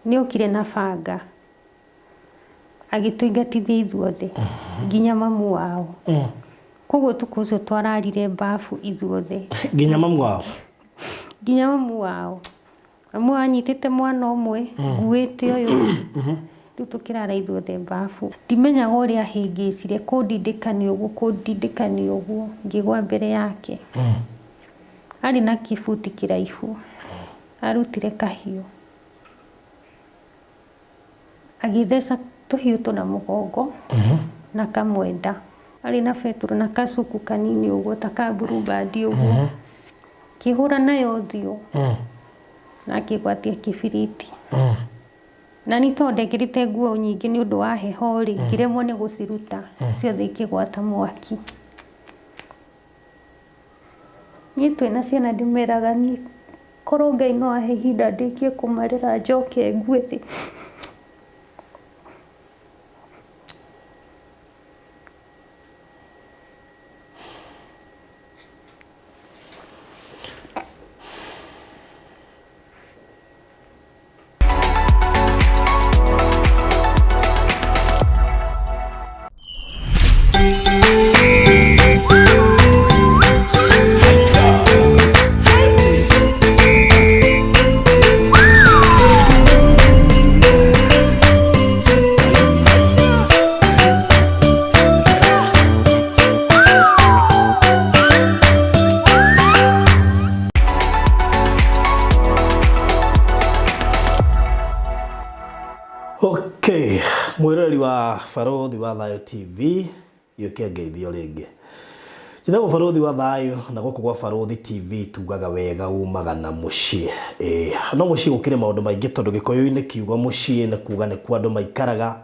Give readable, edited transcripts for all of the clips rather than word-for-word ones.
Nĩ okire na banga agĩtũingatithia ithuothe nginya mamu wao. Koguo ũtukũ ũcio twararire mbabu ithuothe. Nginya mamu wao? Nginya mamu wao. Mamu wao anyitĩte mwana ũmwe, nguĩte ũyũ ũngĩ. Rĩu tũkĩrara ithuothe mbabu. Ndimenyaga ũrĩa ahĩngĩcire kũndindĩkania ũguo, kũndindĩkania ũguo, ngĩgwa mbere yake. Arĩ na kĩbuti kĩraihu, arutire kahiũ. Agĩtheca tũhiũ tũna mũgongo na kamwe nda. Arĩ na betũrũ na kacuku kanini ũguo ta ka Blue Band ũguo. Akĩhũra nayo ũthiũ na akĩgwatia kĩbiriti. Na niĩ tondũ ndekĩrĩte nguo nyingĩ nĩ ũndũ wa heho rĩ, ngĩremwo nĩ gũciruta ciothe ikĩgwata mwaki. Niĩ twĩna ciana ndĩmeraga niĩ korwo Ngai no ahe ihinda ndĩkie kũmarera njoke ngue rĩ. Okay, mwĩroreri wa Barũthi wa Thayũ TV, gĩũke ngeithio rĩngĩ. Njĩtagwo Barũthi wa Thayũ na gũkũ gwa Barũthi TV tugaga wega umaga na mũciĩ. Ĩĩ, no mũciĩ gũkĩrĩ maũndũ maingĩ tondũ gĩkũyũ-inĩ kiugo mũciĩ nĩ kuga nĩ kuo andũ maikaraga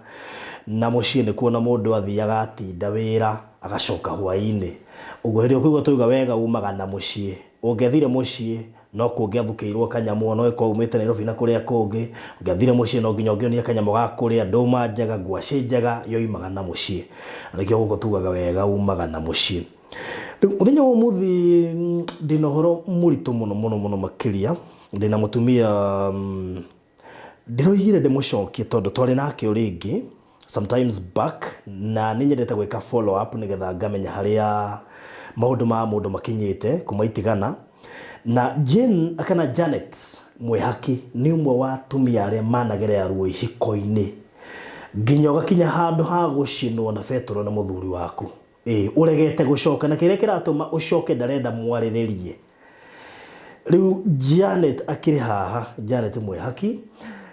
na mũciĩ nĩkuo na mũndũ athiaga atinda wĩra agacoka hwaĩ-inĩ. Ũguo hĩndĩ ĩrĩa ũkũigua twauga wega umaga na mũciĩ, ũngĩathire mũciĩ no kũngĩathukĩirwo kanyamũ ona ũngĩkorwo umĩte Nairobi na kũrĩa kũngĩ, ũngĩathire mũciĩ no nginya ũngĩonire kanyamũ ga kũrĩa, ndũma njega, ngwacĩ njega, yoimaga na mũciĩ. Na nĩkĩo gũkũ tugaga wega umaga na mũciĩ. Rĩu mũthenya wa ũmũthĩ ndĩna ũhoro mũritũ mũno mũno mũno makĩria, ndĩna mũtumia Ndĩroigire ndĩmũcokie tondũ twarĩ nake o rĩngĩ sometimes back na nĩ nyendete gwĩka follow up nĩgetha ngamenya harĩa maũndũ ma mũndũ makinyĩte kuma itigana. Na Jane kana Janet Mwĩhaki nĩ ũmwe wa atumia arĩa managerera ruo ihiko-inĩ nginya ũgakinya handũ ha gũcinwo na betũrũ nĩ mũthuri waku. Ĩĩ ũregete gũcoka na kĩrĩa kĩratũma ũcoke ndarenda mwarĩrĩrie. Rĩu Janet akĩrĩ haha, Janet Mwĩhaki,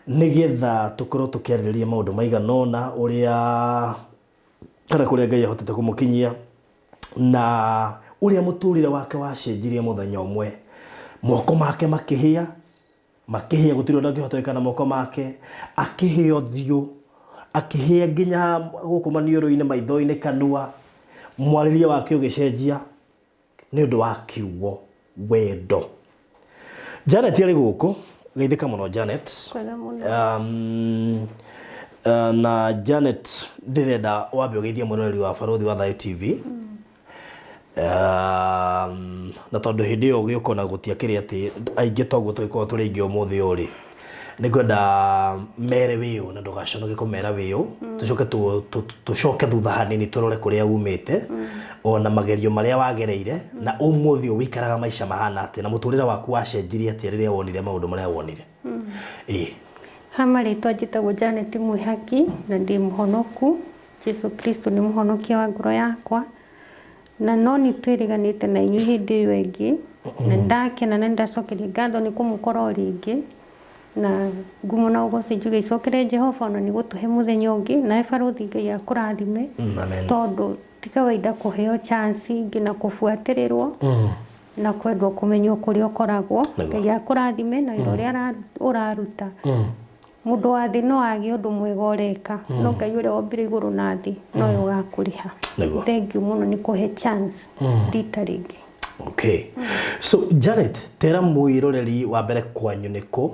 nĩgetha tũkorwo tũkĩarĩrĩria maũndũ maigana ũna ũrĩa kana kũrĩa Ngai ahotete kũmũkinyia na ũrĩa mũtũrĩre wake wacenjirie mũthenya ũmwe. Moko make makĩhĩa, makĩhĩa gũtirĩ ũndũ angĩhota gwĩka na moko make, akĩhĩa ũthiũ, akĩhĩa nginya gũkũ maniũrũ-inĩ, maitho-inĩ, kanua, mwarĩrie wake ũgĩcenjia. Nĩ ũndũ wa kiugo wendo. Janet arĩ gũkũ, geithĩka mũno Janet. Kwega mũno. Na Janet ndĩrenda wambe ũgeithie mwĩroreri wa Barũthi wa Thayũ TV. Na tondũ hĩndĩ ĩyo ũgĩũka ona gũtiakĩrĩ atĩ aingĩ toguo tũgĩkorwo tũrĩ aingĩ ũmũthĩ ũyũ rĩ, Nĩ ngwenda mere wĩ ũ na ndũgaconoke kũmera wĩ ũ, tũcoke tũcoke thutha hanini tũrore kũrĩa umĩte, ona magerio marĩa wagereire, na ũmũthĩ ũyũ wĩikaraga maica mahana atĩa, na mũtũrĩre waku wacenjirie atĩa rĩrĩa wonire maũndũ marĩa wonire. Ĩĩ. Ha marĩtwa njĩtagwo Janet Mwĩhaki na ndĩ mũhonoku, Jesu Kristo nĩ mũhonokia wa ngoro yakwa, na no nĩ twĩrĩganĩte na inyuĩ hĩndĩ ĩyo ĩngĩ, na nĩ ndakena na nĩ ndacokeria ngatho nĩ kũmũkora o rĩngĩ, na ngumo na ũgoci njuge icokere Jehova ona nĩ gũtũhe mũthenya ũngĩ, nawe barũthi Ngai akũrathime, Amen. tondũ ti kawaida kũheo chance ĩngĩ na kũbuatĩrĩrwo, na kwendwo kũmenywo kũrĩa ũkoragwo. Ngai akũrathime na wĩra ũrĩa ũraruta. Mũndũ wa thĩ no age ũndũ mwega ũreka, no Ngai ũrĩa wombire igũrũ na thĩ nowe ũgakũrĩha. Nĩguo. Thengiũ mũno nĩ kũhe chance rita rĩngĩ. Okay. So Janet, tera mwĩroreri wa mbere kwanyu nĩ kũ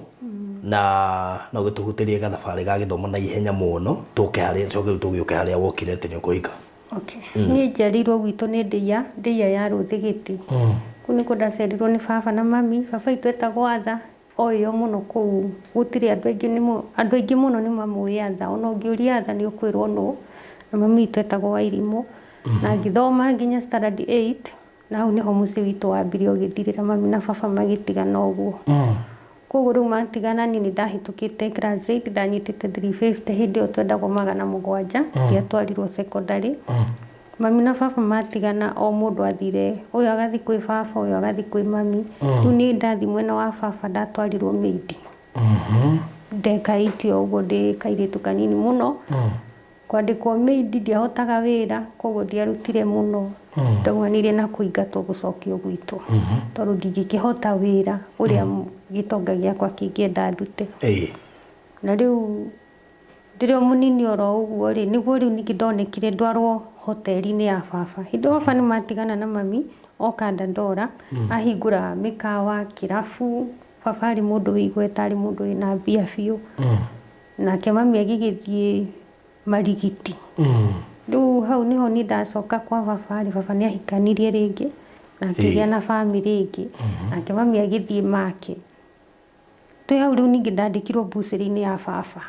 na no gĩtũhutĩrie gathabarĩ ga gĩthomo na ihenya mũno tũke harĩa tũcoke rĩu tũgĩũke harĩa wokire atĩ nĩ ũkũhika. Okay. Niĩ njiarĩirwo gwitũ nĩ Ndĩia, Ndĩia ya Rũthĩgĩtĩ. Kũu nĩkuo ndaciarirwo nĩ baba na mami. Baba witũ etagwo Arthur. Oĩo mũno kũu gũtirĩ andũ aingĩ andũ aingĩ mũno nĩ mamũĩ Atha ona ũngĩũria Atha nĩ ũkwĩrwo nũ na mami witũ etagwo Wairimũ na ngĩthoma nginya standard 8 na hau nĩho mũciĩ witũ wambirie ũgĩthirĩra mami na baba magĩtigana ũguo. Koguo rĩu matigana niĩ nĩ ndahĩtũkĩte class 8 ndanyitĩte 350 hĩndĩ ĩyo twendagwo 700 ndiatwarirwo secondary. Mami na baba matigana o mũndũ athire ũyũ agathiĩ kwĩ baba ũyũ agathiĩ kwĩ mami. Rĩu niĩ ndathiĩ mwena wa baba ndatwarirwo maid. Ndeka 8 o ũguo ndĩ kairĩtu kanini mũno. Kwandĩkwo maid ndiahotaga wĩra koguo ndiarutire mũno. Ndaumanire na kũingatwo gũcokio gwitũ tondũ ndingĩkĩhota wĩra ũrĩa gĩtonga gĩakwa kĩngĩenda ndute. Na rĩu ndĩrĩ o mũnini oro ũguo rĩ nĩguo rĩu ningĩ ndonekire ndwarwo hoteli-inĩ ya baba. Hĩndĩ ĩyo baba nĩ matigana na mami oka Dandora ahingũra mĩkawa, kĩrabu. Baba arĩ mũndũ wĩ igweta arĩ mũndũ wĩna mbia biũ. Nake mami agĩgĩthiĩ Marigiti. Rĩu hau nĩho niĩ ndacoka kwa baba rĩ, baba nĩ ahikanirie rĩngĩ na akĩgĩa na bamĩrĩ ĩngĩ. Nake mami agĩthiĩ make. Twĩ hau rĩu ningĩ ndandĩkirwo mbucĩrĩ-inĩ ya baba.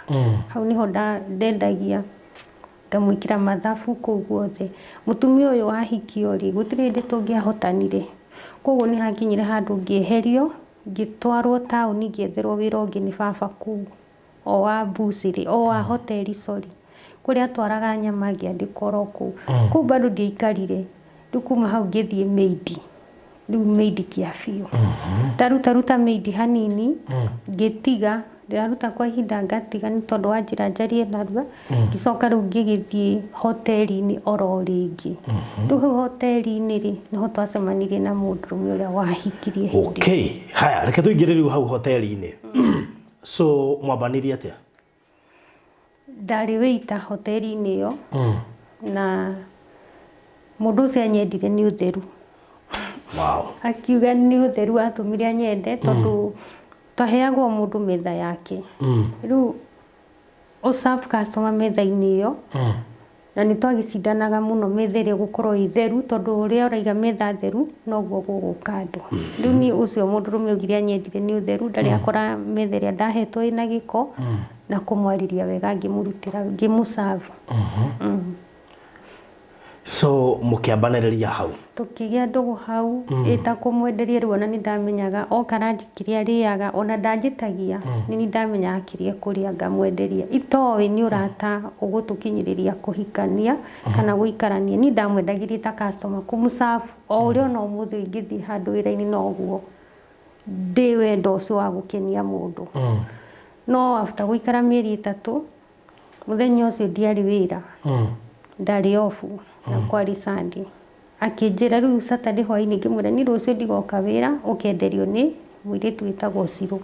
Hau nĩho ndendagia ngamwĩkĩra mathabu kũu guothe. Mũtumia ũyũ wahikio rĩ, gũtirĩ hĩndĩ tũngĩahotanire. Koguo nĩ hakinyire handũ ngĩeherio, ngĩtwarwo taũni ngĩetherwo wĩra ũngĩ nĩ baba kũu o wa mbucĩrĩ, o wa hoteli sorry. Kũrĩa atwaraga nyama ngĩandĩkwo oro kũu. Kũu bado ndiaikarire, rĩu kuma hau ngĩthiĩ maid. Rĩu maid kĩa biũ. Ndarutaruta maid hanini, ngĩtiga, ndĩraruta kwa ihinda ngatiga nĩ tondũ wanjĩra njarie narua, ngĩcoka rĩu ngĩgĩthiĩ hoteli-inĩ oro rĩngĩ. Rĩu hau hoteli-inĩ rĩ, nĩho twacemanirie na mũndũrũme ũrĩa wahikirie hĩndĩ ĩyo. Okay, haya reke tũingĩre rĩu hau hoteli-inĩ. So mwambanirie atĩa? Ndarĩ waiter hoteli-inĩ ĩyo na mũndũ ũcio anyendire nĩ ũtheru. Wow. Akiuga nĩ ũtheru watũmire anyende tondũ twaheagwo mũndũ metha yake. Rĩu ũ serve customer metha-inĩ ĩyo na nĩ twagĩcindanaga mũno metha ĩrĩa ĩgũkorwo ĩ theru tondũ ũrĩa ũraiga metha theru noguo gũgũka andũ. Rĩu niĩ ũcio mũndũrũme augire anyendire nĩ ũtheru ndarĩ akora metha ĩrĩa ndahetwo ĩna gĩko na kũmwarĩria wega ngĩmũrutĩra ngĩmũ serve. So mũkĩambanĩrĩria hau. Tũkĩgĩa ndũgũ hau ĩta kũmwenderia rĩu ona nĩ ndamenyaga oka ranji kĩrĩa arĩaga ona ndanjĩtagia nĩ niĩ ndamenyaga kĩrĩa ekũrĩa ngamwenderia itoĩ nĩ ũrata ũgũtũkinyĩrĩria kũhikania kana gũikarania niĩ ndamwendagĩria ta customer kũmũ serve o ũrĩa ona ũmũthĩ ingĩthiĩ handũ wĩra-inĩ noguo ndĩ wendo ũcio wa gũkenia mũndũ. No after gũikara mĩeri 3 mũthenya ũcio ndiarĩ wĩra ndarĩ off na kwarĩ Sunday. Akĩnjĩra rĩu Saturday hwainĩ ngĩmwĩra niĩ rũciũ ndigoka wĩra ũkenderio nĩ mũirĩtu wĩtagwo Cirũ.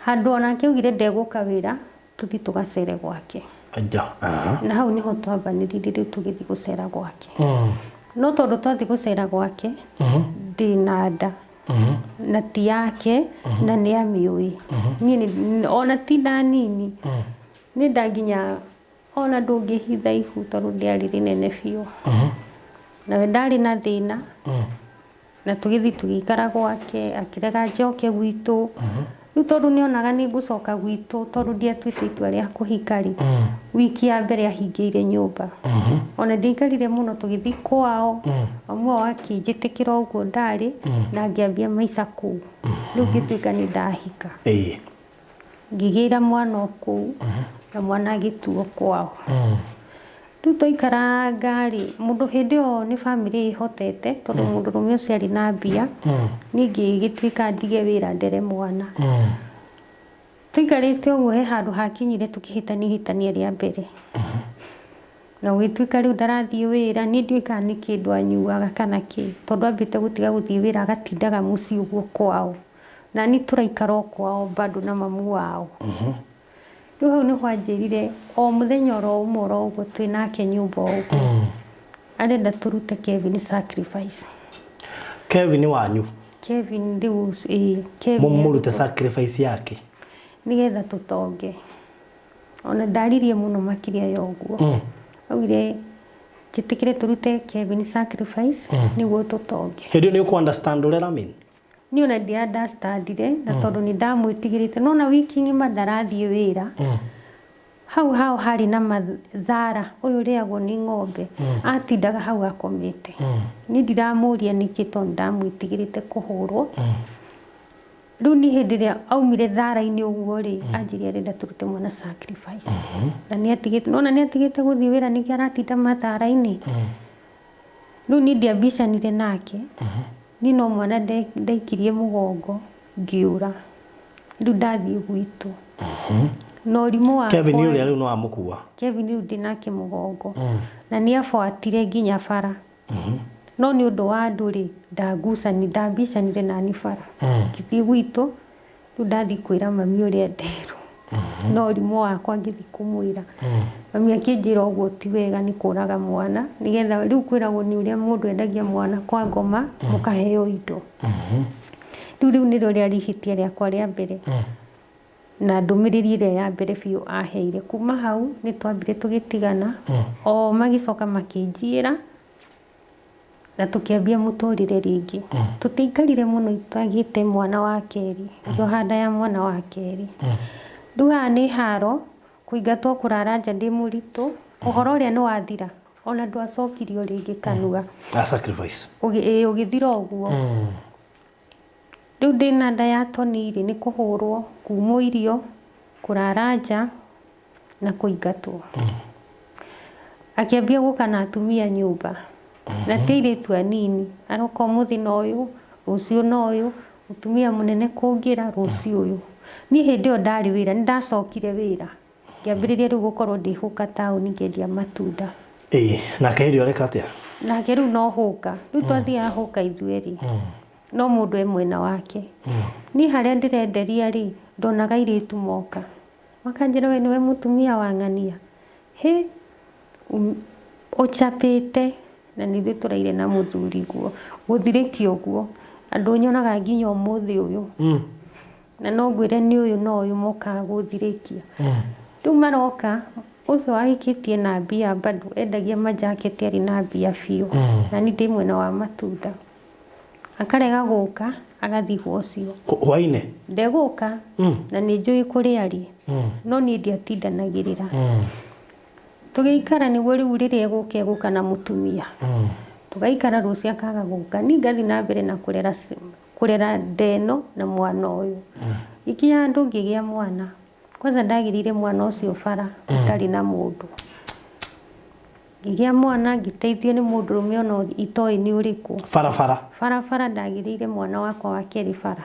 Handũ onake augire ndegũka wĩra tũthiĩ tũgacere gwake. Aja. Aha. Na hau nĩho twambanĩrĩire rĩu tũgĩthiĩ gũcera gwake. No tondũ twathiĩ gũcera gwake ndĩna nda na ti yake na nĩ amĩũĩ. Niĩ ona ti nda nini nĩ nda nginya ona ndũngĩhitha ihu tondũ rĩarĩ rĩnene biũ. Nawe ndarĩ na thĩna na tũgĩthiĩ tũgĩikara gwake akĩrega njoke gwitũ. Rĩu tondũ nĩonaga nĩ ngũcoka gwitũ tondũ ndiatuĩte itua rĩa kũhika rĩ, wiki ya mbere ahingĩire nyũmba. Ona ndiaikarire mũno tũgĩthiĩ kwao, mamu wao akĩnjĩtĩkĩra ũguo ndarĩ na ngĩambia maica kũu. Rĩu ngĩtuĩka nĩ ndahika. Ngĩgĩra mwana o kũu na mwana agĩtuo kwao. Rĩu twaikaranga rĩ, mũndũ hĩndĩ ĩyo nĩ bamĩrĩ ĩhotete tondũ mũndũrũme ũcio arĩ na mbia, niĩ ngĩgĩtuĩka ndige wĩra ndere mwana. Tũikarĩte ũguo he handũ hakinyire tũkĩhĩtania ihĩtania rĩa mbere. Na gũgĩtuĩka rĩu ndarathiĩ wĩra, niĩ ndiũĩ kana nĩ kĩndũ anyuaga kana kĩ, tondũ ambĩte gũtiga gũthiĩ wĩra agatindaga mũciĩ ũguo kwao. Na niĩ tũraikara o kwao bado na mamu wao. Rĩu hau nĩho anjĩrire o mũthenya oro ũmwe oro ũguo twĩ nake nyũmba o ũguo. Arenda tũrute Kevin sacrifice. Kevin wanyu. Kevin rĩu ĩĩ Kevin. Mũmũrute sacrifice yake. Nĩgetha tũtonge. Ona ndaririe mũno makĩria ya ũguo. Augire njĩtĩkĩre tũrute Kevin sacrifice nĩguo tũtonge. Hĩndĩ ĩyo nĩ ũkũ understand ũrĩa ũra mean? Niĩ ona ndi understandire na tondũ nĩ ndamwĩtigĩrĩte nona wiki ng'ima ndarathiĩ wĩra. Hau hao harĩ na mathara ũyũ ũrĩagwo nĩ ng'ombe atindaga hau akomete. Niĩ ndiramũria nĩkĩ tondũ ndamwĩtigĩrĩte kũhũrwo. Rĩu niĩ hĩndĩ ĩrĩa aumire thara-inĩ ũguo rĩ, anjĩrire arenda tũrute mwana sacrifice. Na nĩ atigĩte, nona nĩ atigĩte gũthiĩ wĩra nĩkĩo aratinda mathara-inĩ. Rĩu niĩ ndiambicanire nake. Niĩ no mwana ndaikirie mũgongo ngĩũra. Rĩu ndathiĩ gwitũ. Na ũrimũ wakwa Kevin ũrĩa rĩu nĩ wamũkua. Kevin rĩu ndĩ nake mũgongo. Na nĩ abuatire nginya bara. No nĩ ũndũ wa andũ rĩ, ndagucani ndambicanire nani bara. Ngĩthiĩ gwitũ, rĩu ndathiĩ kwĩra mami ũrĩa nderwo. No ũrimũ wakwa ngĩthiĩ kũmwĩra. Mami akĩnjĩra ũguo ti wega nĩ kũraga mwana, nĩgetha rĩu kwĩragwo nĩ ũrĩa mũndũ endagia mwana kwa ngoma mũkaheo indo. Rĩu nĩrĩo rĩarĩ ihĩtia rĩakwa rĩa mbere. Na ndũmĩrĩri ĩrĩa ya mbere biũ aheire. Kuma hau nĩ twambire tũgĩtigana, o magĩcoka makĩnjiĩra na tũkĩambia mũtũrĩre rĩngĩ. Tũtiaikarire mũno itagĩte mwana wa kerĩ, ngĩoha nda ya mwana wa kerĩ. Rĩu haha nĩ haro, kũingatwo kũrara nja ndĩ mũritũ, ũhoro ũrĩa nĩ wathira, ona ndwacokirio rĩngĩ kanua. A sacrifice. Ũgĩthira ũguo. Rĩu ndĩna nda ya Tony rĩ, nĩ kũhũrwo, kumwo irio, kũrara nja na kũingatwo. Akĩambia gũka na atumia nyũmba. Na ti airĩtu anini, aroka ũmũthĩ na ũyũ, rũciũ na ũyũ, mũtumia mũnene kũngĩra, rũciũ ũyũ. Niĩ hĩndĩ ĩyo ndarĩ wĩra, nĩ ndacokire wĩra. Ngĩambĩrĩria rĩu gũkorwo ndĩ hũka taũni ngĩendia matunda. Ĩĩ, nake hĩndĩ ĩyo areka atĩa? Nake rĩu no hũka. Rĩu twathiaga hũka ithuerĩ. No mũndũ e mwena wake. Niĩ harĩa ndĩrenderia rĩ, ndonaga airĩtu moka. Makanjĩra we nĩwe mũtumia wa ng'ania. Hĩ, ũcapĩte na nĩ ithuĩ tũraire na mũthuri guo. Gũthirĩkia ũguo, andũ nyonaga nginya ũmũthĩ ũyũ. Na no ngwĩre nĩ ũyũ na ũyũ mokaga gũthirĩkia. Rĩu maroka, ũcio wahikĩtie na mbia bado endagia majaketi arĩ na mbia biũ. Na niĩ ndĩ mwena wa matunda. Akarega gũka, agathiĩ gwa ũcio. Hwainĩ? Ndegũka, na nĩ njũĩ kũrĩa arĩ. No niĩ ndiatindanagĩrĩra. Tũgĩikara nĩguo rĩu rĩrĩa egũka egũka na mũtumia. Tũgaikara rũciũ akaga gũka. Niĩ ngathiĩ na mbere na kũrera nda ĩno na mwana ũyũ. Gĩkinya handũ ngĩgĩa mwana. Kwanza ndagĩrĩire mwana ũcio bara ũtarĩ na mũndũ. Ngĩgĩa mwana ngĩteithio nĩ mũndũrũme ona itoĩ nĩ ũrĩkũ. Barabara. Barabara ndagĩrĩire mwana wakwa wa kerĩ bara.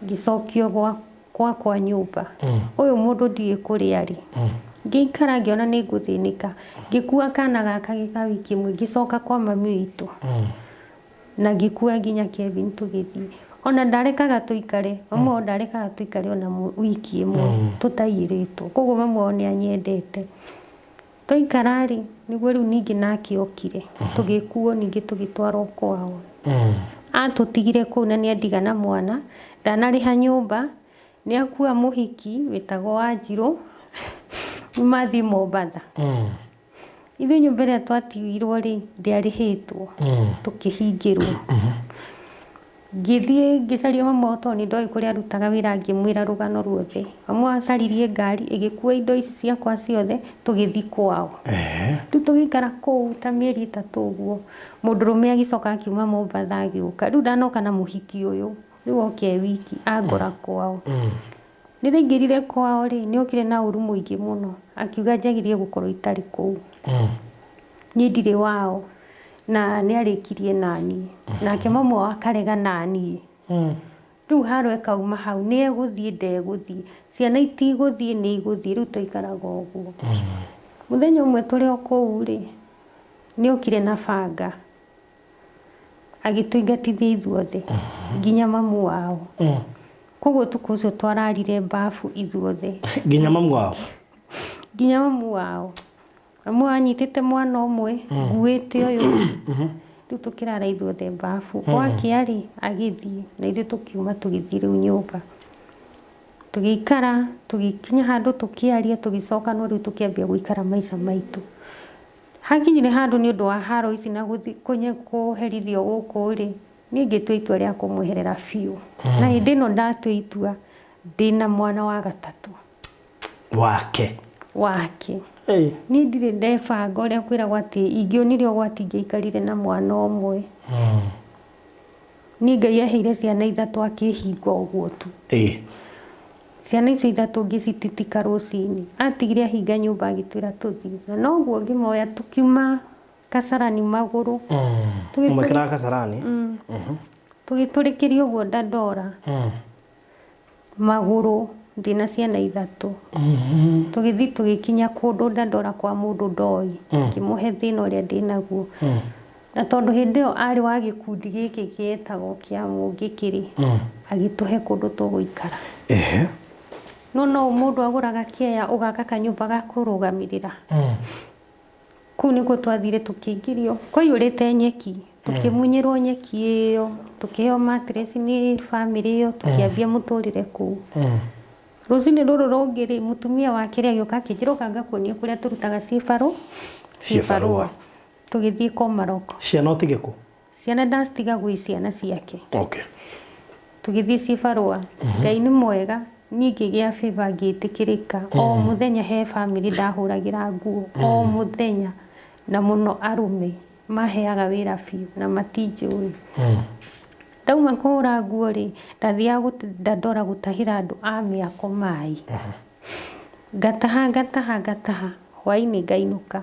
Ngĩcokio gwakwa nyũmba. Ũyũ mũndũ ndiũĩ kũrĩa arĩ. Ngĩikara ngĩona nĩ ngũthĩnĩka. Ngĩkua kana gaka gĩ ka wiki ĩmwe ngĩcoka kwa mami witũ. Na ngĩkua nginya Kevin tũgĩthiĩ. Ona ndarekaga tũikare, mami wao ndarekaga tũikare ona wiki ĩmwe tũtaiyĩrĩtwo. Koguo mami wao nĩ anyendete. Twaikara rĩ, nĩguo rĩu ningĩ nake okire. Tũgĩkuo ningĩ tũgĩtwarwo kwao. Atũtigire kũu na nĩ andiga na mwana, ndanarĩha nyũmba, nĩ akua mũhiki wĩtagwo Wanjirũ, mathiĩ Mombatha. Ithuĩ nyũmba ĩrĩa twatigirwo rĩ, ndĩarĩhĩtwo, tũkĩhingĩrwo. Ngĩthiĩ ngĩcaria mami wao tondũ nĩ ndoĩ kũrĩa arutaga wĩra ngĩmwĩra rũgano ruothe. Mami wao acaririe ngari ĩgĩkua indo ici ciakwa ciothe tũgĩthiĩ kwao. Rĩu tũgĩikara kũu ta mĩeri 3 ũguo, mũndũrũme agĩcoka akiuma Mombatha agĩũka. Rĩu ndanoka na mũhiki ũyũ, rĩu oke e wiki angora kwao. Rĩrĩa aingĩrire kwao rĩ, nĩ okire na ũru mũingĩ mũno, akiuga njagĩrĩire gũkorwo itarĩ kũu. Niĩ ndirĩ wao, na nĩ arĩkirie naniĩ. Nake mami wao akarega naniĩ. Rĩu haro ĩkauma hau, nĩ egũthiĩ ndegũthiĩ, ciana itigũthiĩ nĩ igũthiĩ, rĩu twaikaraga ũguo. Mũthenya ũmwe tũrĩ o kũu rĩ, nĩ okire na banga, agĩtũingatithia ithuothe, nginya mamu wao. Koguo ũtukũ ũcio twararire bafu ithuothe. Nginya mamu wao? Nginya mamu wao. Mamu wao anyitĩte mwana ũmwe, nguĩte ũyũ. Rĩu tũkĩrara ithuothe bafu. Gwakĩa rĩ, agĩthiĩ, na ithuĩ tũkiuma tũgĩthiĩ rĩu nyũmba. Tũgĩikara, tũgĩkinya handũ tũkĩaria, tũgĩcoka no rĩu tũkĩambia gũikara maica maitũ. Hakinyire handũ nĩ ũndũ wa haro ici na kũherithio gũkũ rĩ, Niĩ ngĩtua itua rĩa kũmweherera biũ. Na hĩndĩ ĩno ndatua itua ndĩna mwana wa gatatũ. Wake. Wake. Niĩ ndirĩ ndebanga ũrĩa kwĩragwo atĩ ingĩonire ũgwati ingĩaikarire na mwana ũmwe. Niĩ Ngai aheire ciana ithatũ akĩhinga ũguo tu. Ciana icio ithatũ ngĩcititika rũcinĩ. Atigire ahinga nyũmba agĩtwĩra tũthiĩ. Na noguo ngĩmoya tũkiuma Kasarani magũrũ. Mwekĩraga Kasarani? Tũgĩtũrĩkĩria ũguo Dandora magũrũ ndĩna ciana ithatũ. Tũgĩthiĩ tũgĩkinya kũndũ Dandora kwa mũndũ ndoĩ, ngĩmũhe thĩna ũrĩa ndĩnaguo. Na tondũ hĩndĩ ĩyo arĩ wa gĩkundi gĩkĩ gĩetagwo kĩa Mũngĩkĩ-rĩ, agĩtũhe kũndũ tũgũikara. No no mũndũ agũraga kĩea ũgaka kanyũmba ga kũrũgamĩrĩra. Kũu nĩkuo twathire tũkĩingĩrio, kwaiyũrĩte nyeki, tũkĩmunyĩrwo nyeki ĩyo, tũkĩheo mattress nĩ bamĩrĩ ĩyo, tũkĩambia mũtũrĩre kũu. Rũcinĩ rũrũ rũngĩ rĩ, mũtumia wake rĩ agĩũka akĩnjĩra ũka ngakuonie kũrĩa tũrutaga cibarũ, Cibarũa. Tũgĩthiĩ Komarok. Ciana ũtige kũ? Ciana ndacitiga gwĩ ciana ciake. Okay. Tũgĩthiĩ cibarũa. Ngai nĩ mwega, niĩ ngĩgĩa favor ngĩtĩkĩrĩka. O mũthenya he bamĩrĩ ndahũragĩra nguo, o mũthenya, na mũno arũme maheaga wĩra biũ na matinjũĩ. Ndauma kũhũra nguo rĩ, ndathiaga Dandora gũtahĩra andũ a mĩako maĩ. Ngataha ngataha ngataha, hwainĩ ngainũka.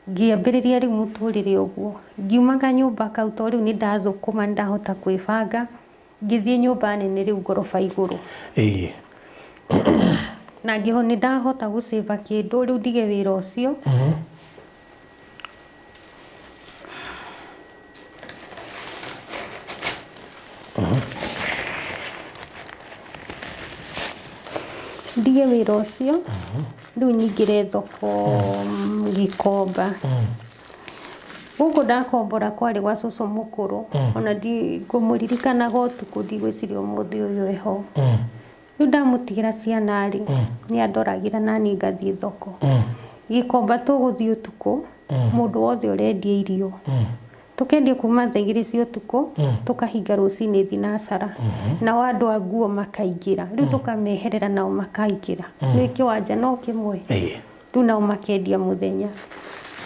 Ngĩambĩrĩria rĩu mũtũrĩre ũguo. Ngiuma kanyũmba kau tondũ rĩu nĩ ndathũkũma nĩ ndahota kwĩbanga, ngĩthiĩ nyũmba nene rĩu ngoroba igũrũ. Na nĩ ndahota gũ save kĩndũ rĩu ndige wĩra ũcio. Ndige wĩra ũcio rĩu nyingĩre thoko Gikomba. Gũkũ ndakombora kwarĩ gwa cũcũ mũkũrũ ona ngũmũririkanaga ũtukũ ndigwĩciria ũmũthĩ ũyũ eho. Rĩu ndamũtigĩra ciana rĩ, nĩ andoragĩra naniĩ ngathiĩ thoko. Gikomba tũgũthiĩ ũtukũ, mũndũ wothe ũrendia irio. Tũkendia kuma thaa igĩrĩ cia ũtukũ, tũkahinga rũcinĩ thinacara. Nao andũ a nguo makaingĩra. Rĩu tũkameherera nao makaingĩra. Nĩ kĩwanja no kĩmwe. Rĩu nao makendia mũthenya.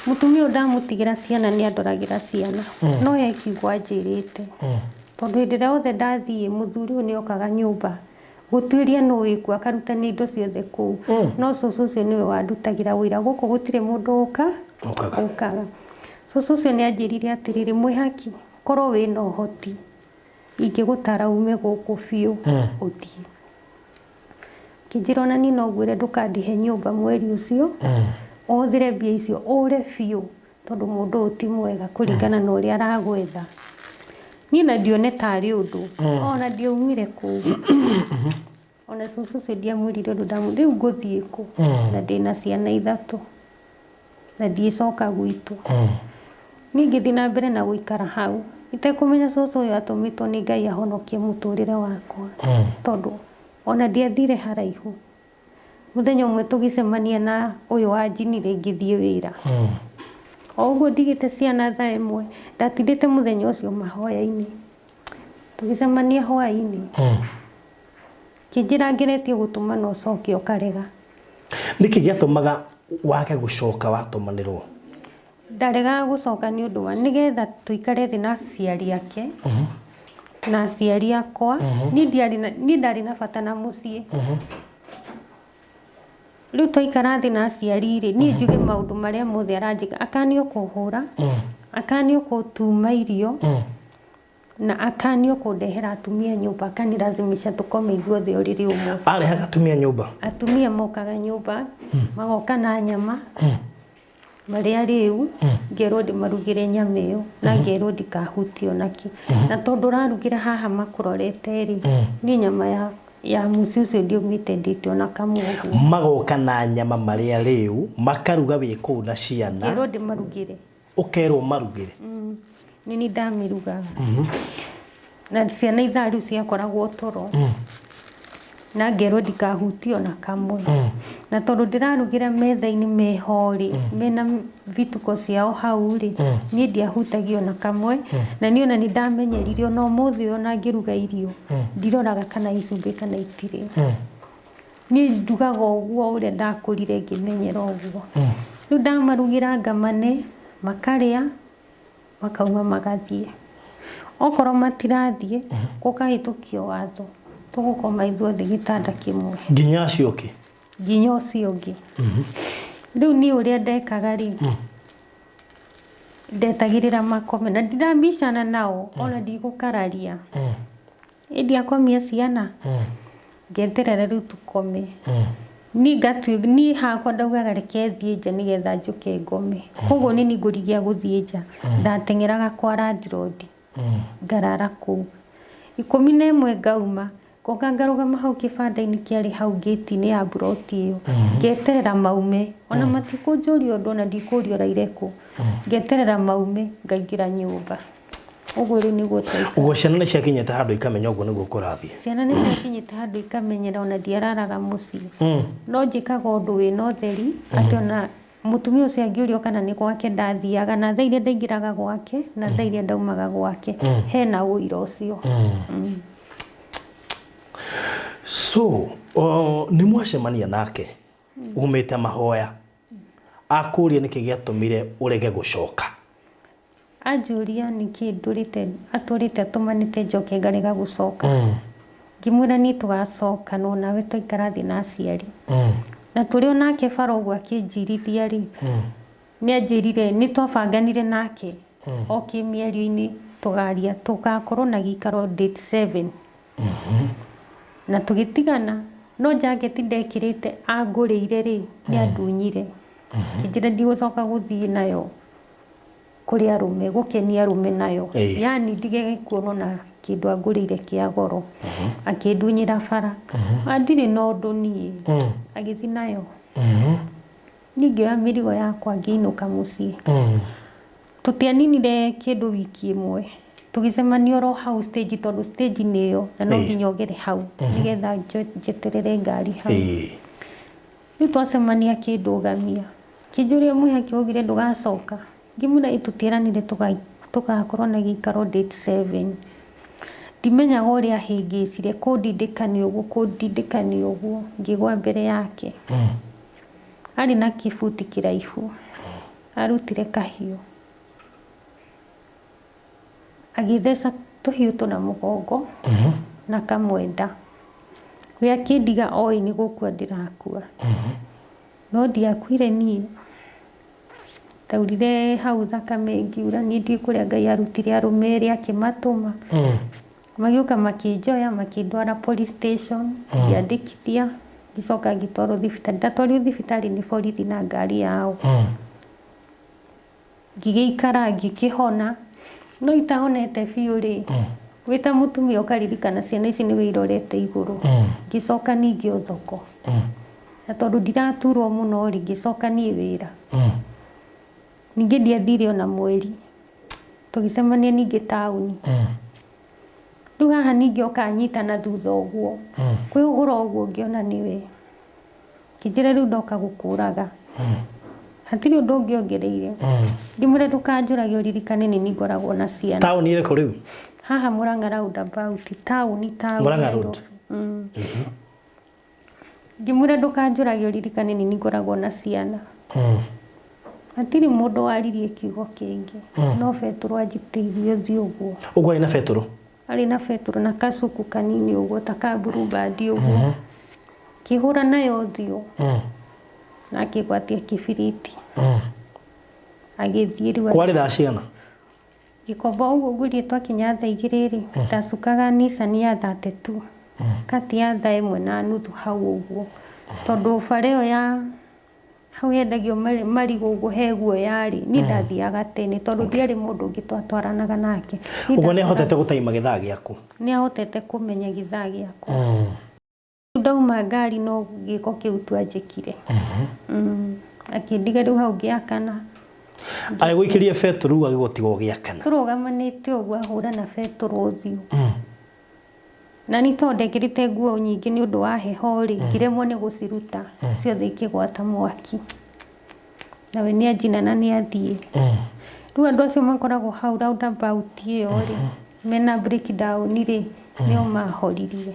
Mũtumia ũyũ ndamũtigĩra ciana nĩ andoragĩra ciana. No he kiugo anjĩrĩte. Tondũ hĩndĩ ĩrĩa yothe ndathiĩ, mũthuri ũyũ nĩ okaga nyũmba gũtuĩria nũ wĩkuo, akarutania indo ciothe kũu. No cũcũ ũcio nĩwe wandutagĩra wĩra. Gũkũ gũtirĩ mũndũ ũka Ũkaga. ũkaga. Cũcũ ũcio nĩ anjĩrire atĩrĩrĩ, mwĩhaki, korwo wĩna ũhoti, ingĩgũtara ume gũkũ biũ, ũthiĩ. Akĩnjĩra ona niĩ no ngwĩre ndũkandĩhe nyũmba mweri ũcio, ũhũthĩre mbia icio ũre biũ, tondũ mũndũ ũyũ ti mwega kũringana na ũrĩa aragwetha. Niĩ na ndione tarĩ ũndũ, ona ndiaumire kũu. Ona cũcũ ũcio ndiamwĩrire ũndũ, ndamwĩrire rĩu ngũthiĩ kũ na ndĩna ciana ithatũ na ndiĩcoka gwitũ. Niĩ ngĩthiĩ na mbere na gũikara hau itekũmenya cũcũ ũyũ atũmĩtwo nĩ Ngai ahonokie mũtũrĩre wakwa, tondũ ona ndiathire haraihu. Mũthenya ũmwe tũgĩcemania na ũyũ wanjinire ngĩthiĩ wĩra. O ũguo ndigĩte ciana thaa ĩmwe, ndatindĩte mũthenya ũcio mahoya-inĩ. Tũgĩcemania hwaĩ-inĩ. Kĩnjĩra ngeretie gũtũma na ũcoke ũkarega. Nĩkĩ gĩatũmaga wage gũcoka watũmanĩrwo? Ndaregaga gũcoka nĩ ũndũ wa nĩgetha tũikare thĩ na aciari ake na aciari akwa. Niĩ ndiarĩ na niĩ ndarĩ na bata na mũciĩ. Rĩu twaikara thĩ na aciari rĩ, niĩ njuge maũndũ marĩa mothe aranjĩka, akanio kũhũra, akanio kũtuma irio, na akanio kũndehera atumia nyũmba, akanilazimisha tũkome ithuothe ũrĩrĩ ũmwe. Arehaga atumia nyũmba? Atumia mokaga nyũmba, magoka na nyama, marĩa rĩu ngerwo ndĩmarugĩre nyama ĩyo na ngerwo ndikahutio nakĩ. Na tondũ ũrarugĩra haha makũrorete rĩ, niĩ nyama ya mũciĩ ũcio ndiumĩte ndĩte ona kamwe ũguo. Magoka na nyama marĩa rĩu, makaruga wĩ kũu na ciana. Ngerwo ndĩmarugĩre. Ũkerwo marugĩre? Nĩ niĩ ndamĩrugaga. Na ciana ithaa rĩu ciakoragwo toro. Na ngerwo ndikahutie ona kamwe. Na tondũ ndĩrarugĩra metha-inĩ meho rĩ, mena vituko ciao hau rĩ, niĩ ndiahutagia ona kamwe. Na niĩ ona nĩ ndamenyerire ona ũmũthĩ ũyũ ona ngĩruga irio, ndiroraga kana i cumbĩ kana itirĩ. Niĩ ndugaga ũguo ũrĩa ndakũrire ngĩmenyera ũguo. Rĩu ndamarugĩra ngamane, makarĩa, makauma magathiĩ. Okorwo matirathiĩ, gũkahĩtũkio watho, tũgũkoma ithuothe gĩtanda kĩmwe. Nginya acio ũngĩ? Nginya ũcio ũngĩ. Rĩu niĩ ũrĩa ndekaga rĩ, ndetagĩrĩra makome na ndirambicana nao ona ndigũkararia. Ĩndĩ akomia ciana, ngeterera rĩu tũkome. Niĩ ngatu niĩ hakwa ndaugaga reke thiĩ nja nĩgetha njũke ngome. Koguo nĩ niĩ ngũrigia gũthiĩ nja. Ndateng'eraga kwa landlord ngarara kũu. 11 ngauma, ngoka ngarũgama hau kĩbanda-inĩ kĩarĩ hau ngĩti-inĩ ya mburoti ĩyo. Ngeterera maume, ona matikũnjũria ũndũ ona ndikũrio ũraire kũ. Ngeterera maume ngaingĩra nyũmba. Ũguo rĩu nĩguo twaikaraga. Ũguo ciana nĩ ciakinyĩte handũ ikamenya ũguo nĩguo kũrathiĩ? Ciana nĩ ciakinyĩte handũ ikamenyera ona ndiararaga mũciĩ. No njĩkaga ũndũ wĩna ũtheri atĩ ona mũtumia ũcio angĩũrio kana nĩ gwake ndathiaga, na thaa iria ndaingĩraga gwake na thaa iria ndaumaga gwake, hena ũira ũcio. So, nĩ mwacemania nake umĩte mahoya, akũria nĩkĩ gĩatũmire ũrege gũcoka? Anjũria nĩkĩ ndũrĩte atũrĩte atũmanĩte njoke ngarega gũcoka. Ngĩmwĩra niĩ tũgacoka no nawe twaikara thĩ na aciari. Na tũrĩ o nake bara ũguo akĩnjirithia rĩ, nĩ anjĩrire nĩ twabanganire nake o kĩmĩario-inĩ tũgaria tũgakorwo na gĩikaro date 7. Na tũgĩtigana no jaketi ndekĩrĩte angũrĩire rĩ, nĩ andunyire. Akĩnjĩra ndigũcoka gũthiĩ nayo kũrĩ arũme, gũkenia arũme nayo. Yani ndigage kuonwo na kĩndũ angũrĩire kĩa goro. Akĩndunyĩra bara. Ndirĩ na ũndũ niĩ. Agĩthiĩ nayo. Niĩ ngĩoya mĩrigo yakwa ngĩinũka mũciĩ. Tũtianinire kĩndũ wiki ĩmwe. Tũgĩcemania oro hau stage tondũ stage nĩ ĩyo na no nginya ũgere hau nĩgetha njeterere ngari hau. Rĩu twacemania akĩndũgamia. Akĩnjũria mwĩhaki waugire ndũgacoka. Ngĩmwĩra ĩ tũtieranire tũgakorwo na gĩikaro date 7. Ndimenyaga ũrĩa ahĩngĩcire kũndindĩka nĩ ũguo kũndindĩka nĩ ũguo ngĩgwa mbere yake. Arĩ na kĩbuti kĩraihu. Arutire kahiũ. Agĩtheca tũhiũ tũna mũgongo na kamwenda. We akĩndiga oĩ nĩ gũkua ndĩrakua. No ndiakuire niĩ. Ndaurire hau thakame ngiura niĩ ndiũĩ kũrĩa Ngai arutire arũme erĩ akĩmatũma. Magĩũka makĩnjoya makĩndwara police station, ngĩandĩkithia, ngĩcoka ngĩtwarwo thibitarĩ. Ndatwarirwo thibitarĩ nĩ borithi na ngari yao. Ngĩgĩikara ngĩkĩhona, no itahonete biũ rĩ, wĩ ta mũtumia ũkaririkana ciana ici nĩwe irorete igũrũ. Ngĩcoka ningĩ o thoko. Na tondũ ndiraturwo mũno rĩ, ngĩcoka niĩ wĩra. Ningĩ ndiathire ona mweri. Tũgĩcemania ningĩ taũni. Rĩu haha ningĩ oka anyita na thutha ũguo. Kwĩhũgũra ũguo ngĩona nĩwe. Akĩnjĩra rĩu ndoka gũkũraga. Hatirĩ ũndũ ũngĩ ongereire. Ngĩmwĩra ndũkanjũrage ũririkane nĩ niĩ ngoragwo na ciana. Taũni ĩrĩkũ rĩu? Haha Murang'a roundabout, taũni taũni. Murang'a Road. Ngĩmwĩra ndũkanjũrage ũririkane nĩ niĩ ngoragwo na ciana. Hatirĩ mũndũ waririe kiugo kĩngĩ. No Betũrũ anjitĩirie ũthiũ ũguo. Ũguo arĩ na Betũrũ? Arĩ na Betũrũ na kacuku kanini ũguo ta ka blue band ũguo. Akĩhũra nayo ũthiũ. Na akĩgwatia kĩbiriti. Agĩthiĩ rĩu. Kwarĩ thaa cigana? Gĩkomba ũguo ngwĩrire twakinya thaa 2 rĩ, ndacukaga Nissan ya 32. Kati ya thaa 1:30 hau ũguo. Tondũ bara ĩyo ya hau hendagio marigũ ũguo he guo yarĩ, niĩ ndathiaga tene tondũ ndiarĩ mũndũ ũngĩ twatwaranaga nake. Ũguo nĩ ahotete gũtaima gĩthaa gĩaku? Nĩ ahotete kũmenya gĩthaa gĩakwa. Ndauma ngari no gĩko kĩu tu anjĩkire. Akĩndiga rĩu hau ngĩakana. Agĩgũikĩria betũrũ agĩgũtiga ũgĩakana? Tũrũgamanĩte ũguo ahũra na betũrũ ũthiũ. Na nĩ tondũ ndekĩrĩte nguo nyingĩ nĩ ũndũ wa heho rĩ, ngĩremwo nĩ gũciruta ciothe, ikĩgwata mwaki. Nawe nĩ anjina na nĩ athiĩ. Rĩu andũ acio makoragwo hau roundabout ĩyo rĩ, mena breakdown rĩ, nĩo mahoririe.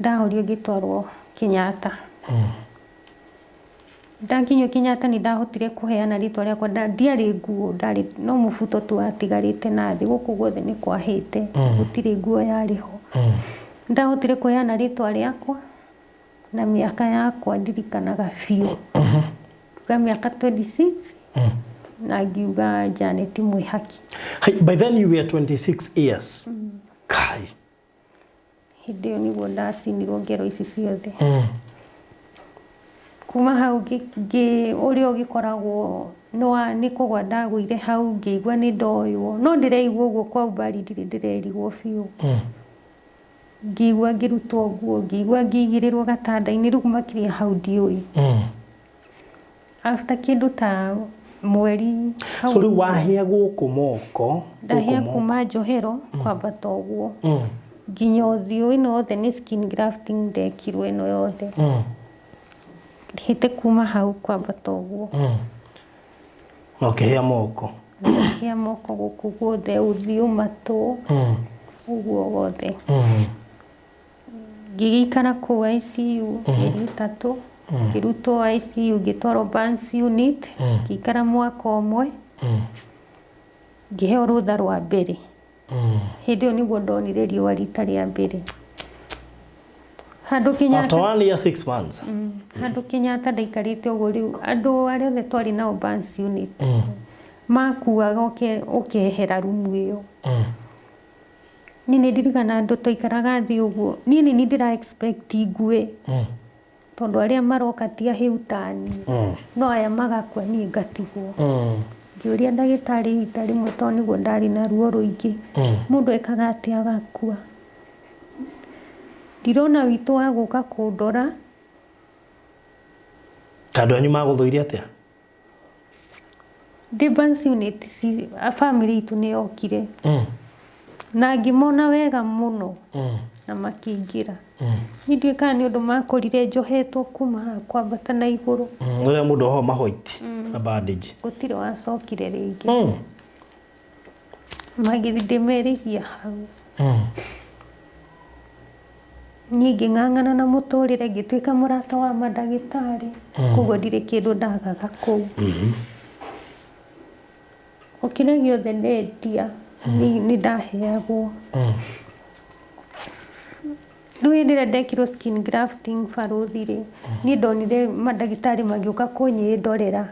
Ndahorio ngĩtwarwo Kenyatta. Ndakinyio Kenyatta nĩ ndahotire kũheana rĩtwa rĩakwa. Ndiarĩ nguo, ndarĩ no mũbuto tu watigarĩte na thĩ, gũkũ guothe nĩ kwahĩte, gũtirĩ nguo yarĩ ho. Ndahotire kũheana rĩtwa rĩakwa na mĩaka yakwa, ndirikanaga biũ, ngiuga mĩaka 26 na ngiuga Janet Mwĩhaki. Hey, by then you were 26 years. Kai. Hĩndĩ ĩyo nĩguo ndacinirwo ngero ici ciothe. Kuma hau ũrĩa ũgĩkoragwo nĩ kũgwa ndagũire hau, ngĩigua nĩ ndoywo, no ndĩraigua ũguo kwa umbali, ndirĩ ndĩrerigwo biũ. Ngĩigua ngĩrutwo nguo, ngĩigua ngĩigĩrĩrwo gatanda-inĩ. Rĩu makĩria hau ndiũĩ. After kĩndũ ta mweri hau. So rĩu wahĩa gũkũ moko? Ndahĩa. Gũkũ moko. Kuma njohero kwambata ũguo nginya ũthiũ, ĩno yothe nĩ skin grafting ndekirwo ĩno yothe. Hĩte kuma hau kwambata ũguo. Na ũkĩhĩa moko. Hĩa moko gũkũ guothe, ũthiũ, matũ, ũguo wothe. Ngĩgĩikara kũu ICU mĩeri 3, ngĩrutwo ICU ngĩtwarwo burns unit, ngĩikara mwaka ũmwe. Ngĩheo rũtha rwa mbere. Hĩndĩ ĩyo nĩguo ndonire riũa rita rĩa mbere handũ after Kenyatta. 1 year 6 months. Handũ Kenyatta ndaikarĩte ũguo, rĩu andũ arĩa othe twarĩ nao burns unit makuaga ũkehera rumu ĩyo. Niĩ nĩ ndirikana andũ twaikaraga thĩ ũguo, niĩ nĩ niĩ ndĩra expect ngue tondũ arĩa maroka ti ahĩu ta niĩ, no aya magakua, niĩ ngatigwo. Ngĩũria ndagĩtarĩ rita rĩmwe, tondũ nĩguo ndarĩ na ruo rũingĩ, mũndũ ekaga atĩa agakua? Ndirona witũ wa gũka kũndora. Ta andũ anyu magũthũire atĩa? Ndĩ burns unit, family itũ nĩ yokire na ngĩmona wega mũno na makĩingĩra. Niĩ ndiũĩ kana nĩ ũndũ makorire njohetwo kuma haha kwambata na igũrũ. Ũrĩa mũndũ oho mahwaiti na bandage. Gũtirĩ wacokire rĩngĩ. Magĩthiĩ ndĩmerĩhia hau. Niĩ ngĩng'ang'ana na mũtũrĩre, ngĩtuĩka mũrata wa mandagĩtarĩ, koguo ndirĩ kĩndũ ndagaga kũu. O kĩrĩa gĩothe ndendia nĩ ndaheagwo. Rĩu hĩndĩ ĩrĩa ndekirwo skin grafting barũthi rĩ, niĩ ndonire mandagĩtarĩ magĩũka kũnyĩndorera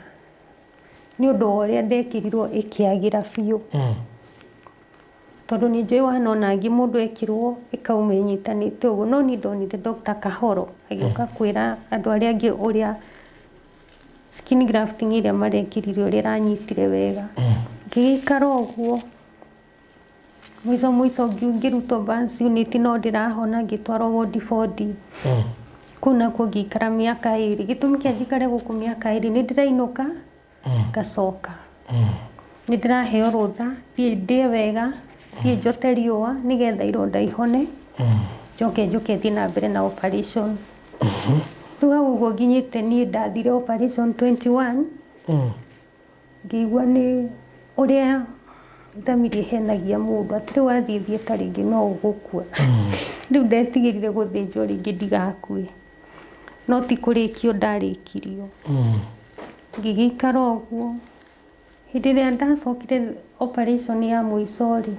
nĩ ũndũ wa ũrĩa ndekĩrirwo, ĩkĩagĩra biũ, tondũ nĩ njũĩ wanona angĩ mũndũ ekĩrwo ĩkauma ĩnyitanĩte ũguo, no niĩ ndonire Dr. Kahoro agĩũka kwĩra andũ arĩa angĩ ũrĩa skin grafting ĩrĩa marekĩrire ũrĩa ĩranyitire wega. Ngĩgĩikara ũguo, mũico mũico ngĩrutwo burns unit, no ndĩrahona, ngĩtwarwo ward 4D. Kũu nakuo ngĩikara mĩaka 2. Gĩtũmi kĩa njikare gũkũ mĩaka 2, nĩ ndĩrainũka ngacoka, nĩ ndĩraheo rũtha thiĩ ndĩe wega, thiĩ njote riũa nĩgetha ironda ihone, njoke njũke thiĩ na mbere na operation. Rĩu hau ũguo nginyĩte, niĩ ndathire operation 21. Ngĩigua nĩ ũrĩa thamiri ĩhenagia mũndũ atĩ rĩu wathiĩ thieta rĩngĩ no ũgũkua. Rĩu ndetigĩrire gũthĩnjwo rĩngĩ ndigakue, no ti kũrĩkio ndarĩkirio. Ngĩgĩikara ũguo. Hĩndĩ ĩrĩa ndacokire operation ya mũico rĩ,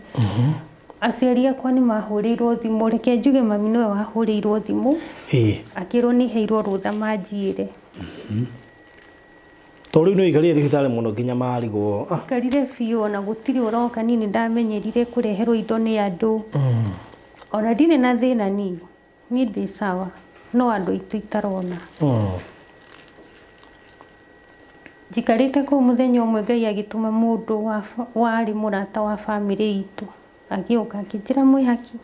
aciari akwa nĩ mahũrĩirwo thimũ. Reke njuge mami nĩwe wahũrĩirwo thimũ, akĩrwo nĩ heirwo rũtha manjiĩre. Tondũ rĩu nĩ ũikarire thibitarĩ mũno nginya marigwo. Ah. Ikarire biũ, ona gũtirĩ ũroka. Niĩ nĩ ndamenyerire kũreherwo indo nĩ andũ. Ona ndirĩ na thĩna, niĩ niĩ ndĩ sawa, no andũ aitũ itarona. Njikarĩte kũu, mũthenya ũmwe Ngai agĩtũma mũndũ warĩ mũrata wa bamĩrĩ itũ agĩũka akĩnjĩra, "Mwĩhaki,"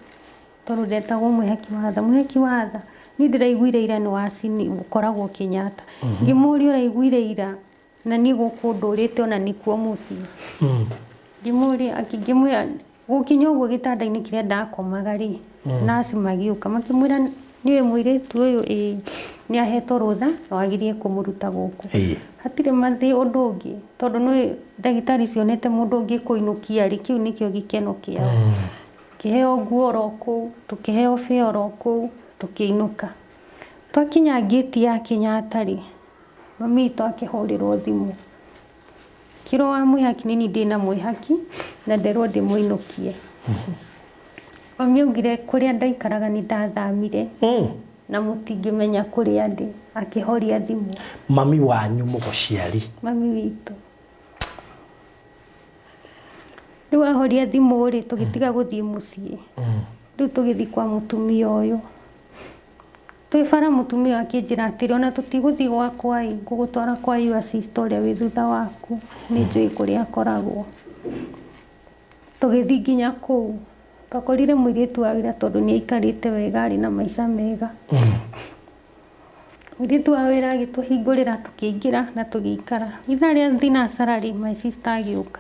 tondũ ndetagwo Mwĩhaki wa tha, "Mwĩhaki wa tha, niĩ ndĩraiguire ira nĩ wacini ũkoragwo Kenyatta." Ngĩmũria, "Ũraiguire ira na niĩ gũkũ ndũrĩte ona nĩkuo mũciĩ?" Ngĩmũria, ngĩmwĩra Gũkinya ũguo gĩtanda-inĩ kĩrĩa ndakomaga rĩ, nurse magĩũka makĩmwĩra, nĩwe mũirĩtu ũyũ? Ĩĩ. Nĩ ahetwo rũtha na wagirie kũmũruta gũkũ. Hatirĩ mathĩ ũndũ ũngĩ, tondũ nĩ ndagĩtarĩ cionete mũndũ ũngĩ kũinũkia rĩ, kĩu nĩkĩo gĩkeno kĩao. Kĩheo nguo oro kũu, tũkĩheo bĩa oro kũu, tũkĩinũka. Twakinya ngĩti ya Kenyatta rĩ, mami witũ akĩhũrĩrwo thimũ, kĩrwo wa mwĩhaki nĩ niĩ ndĩna mwĩhaki na nderwo ndĩmũinũkie. Mami augire kũrĩa ndaikaraga nĩ ndathamire na mũtingĩmenya kũrĩa ndĩ. Akĩhoria thimũ. Mami wanyu mũgũciari? Mami witũ. Rĩu ahoria thimũ rĩ, tũgĩtiga gũthiĩ mũciĩ. Rĩu tũgĩthiĩ kwa mũtumia ũyũ. Twĩ bara mũtumia ũyũ akĩnjĩra atĩrĩ, ona tũtigũthiĩ gwakwa ĩ, ngũgũtwara kwa your sister ũrĩa wĩ thutha waku, nĩ njũĩ kũrĩa akoragwo. Tũgĩthiĩ nginya kũu. Twakorire mũirĩtu wa wĩra, tondũ nĩ aikarĩte wega, arĩ na maica mega. Mũirĩtu wa wĩra agĩtũhingũrĩra, tũkĩingĩra na tũgĩikara. Ithaa rĩa thinacara rĩ, my sister agĩũka.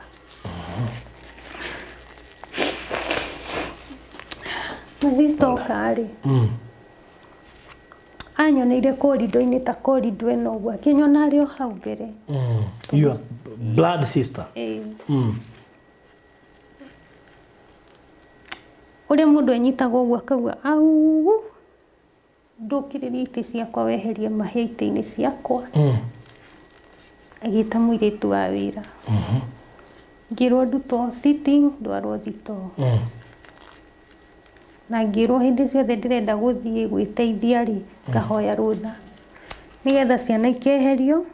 My sister oka rĩ, anyoneire korido-inĩ, ta korido ĩno ũguo, akĩnyona arĩ o hau mbere. Your blood sister? Ĩĩ. Ũrĩa mũndũ enyitaga ũguo akauga au, ndũkĩrĩrie itĩ ciakwa, weherie mahĩa itĩ-inĩ ciakwa. Agĩta mũirĩtu wa wĩra, ngĩrwo ndutwo sitting, ndwarwo thitoo. Na ngĩrwo hĩndĩ ciothe ndĩrenda gũthiĩ gwĩteithia rĩ, ngahoya rũtha nĩgetha ciana ikeherio,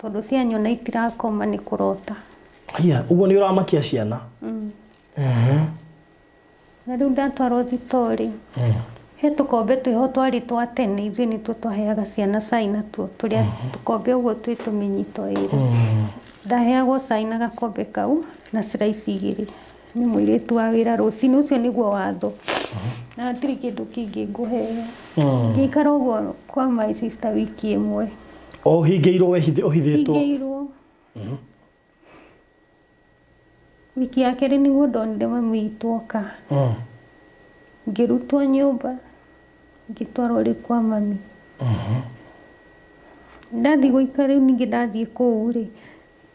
tondũ cianyona itirakoma nĩ kũrota. Haya, ũguo nĩ ũramakia ciana? Na rĩu ndatwarwo thitoo rĩ, he tũkombe twĩho twarĩ twa tene, ithuĩ nĩtuo twaheaga ciana cai natuo, tũrĩa tũkombe ũguo twĩ tũmĩnyito ĩrĩ. Ndaheagwo cai na gakombe kau na slice igĩrĩ nĩ mũirĩtu wa wĩra rũcinĩ. Ũcio nĩguo watho, na hatirĩ kĩndũ kĩngĩ ngũheo. Ngĩikara ũguo kwa my sister wiki ĩmwe. O ũhingĩirwo, ũhithĩtwo? Hingĩirwo. Wiki ya kerĩ nĩguo ndonire mami witũ oka. Ngĩrutwo nyũmba, ngĩtwarwo rĩu kwa mami. Ndathiĩ gũikara rĩu, ningĩ ndathiĩ kũu rĩ,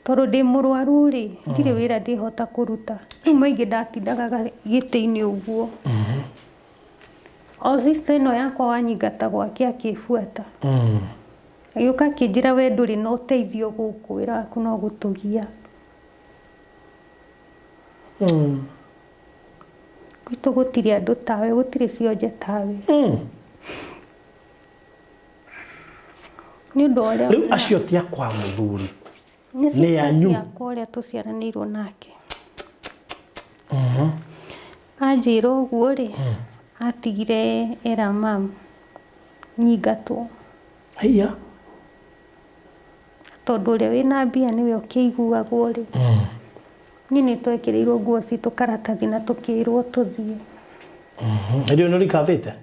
tondũ ndĩ mũrwaru rĩ, ndirĩ wĩra ndĩhota kũruta. Rĩu maingĩ ndatindaga gĩtĩ-inĩ ũguo. O sister ĩno yakwa wanyingata gwake akĩbuata. Agĩũka akĩnjĩra, we ndũrĩ na ũteithio gũkũ, wĩra waku no gũtũgia. Gwitũ gũtirĩ andũ tawe, gũtirĩ cionje tawe. Nĩ ũndũ wa ũrĩa Rĩu acio ti akwa mũthuri? Nĩ Nĩ sister anyu? ciakwa ũrĩa tũciaranĩirwo nake. Anjĩra ũguo rĩ, atigire era mam nyingatwo. Haiya. Tondũ ũrĩa wĩna mbia nĩwe ũkĩiguagwo rĩ. Niĩ nĩ twekĩrĩirwo nguo citũ karatathi na tũkĩrwo tũthiĩ. Hĩndĩ ĩyo nĩ ũrikavĩte?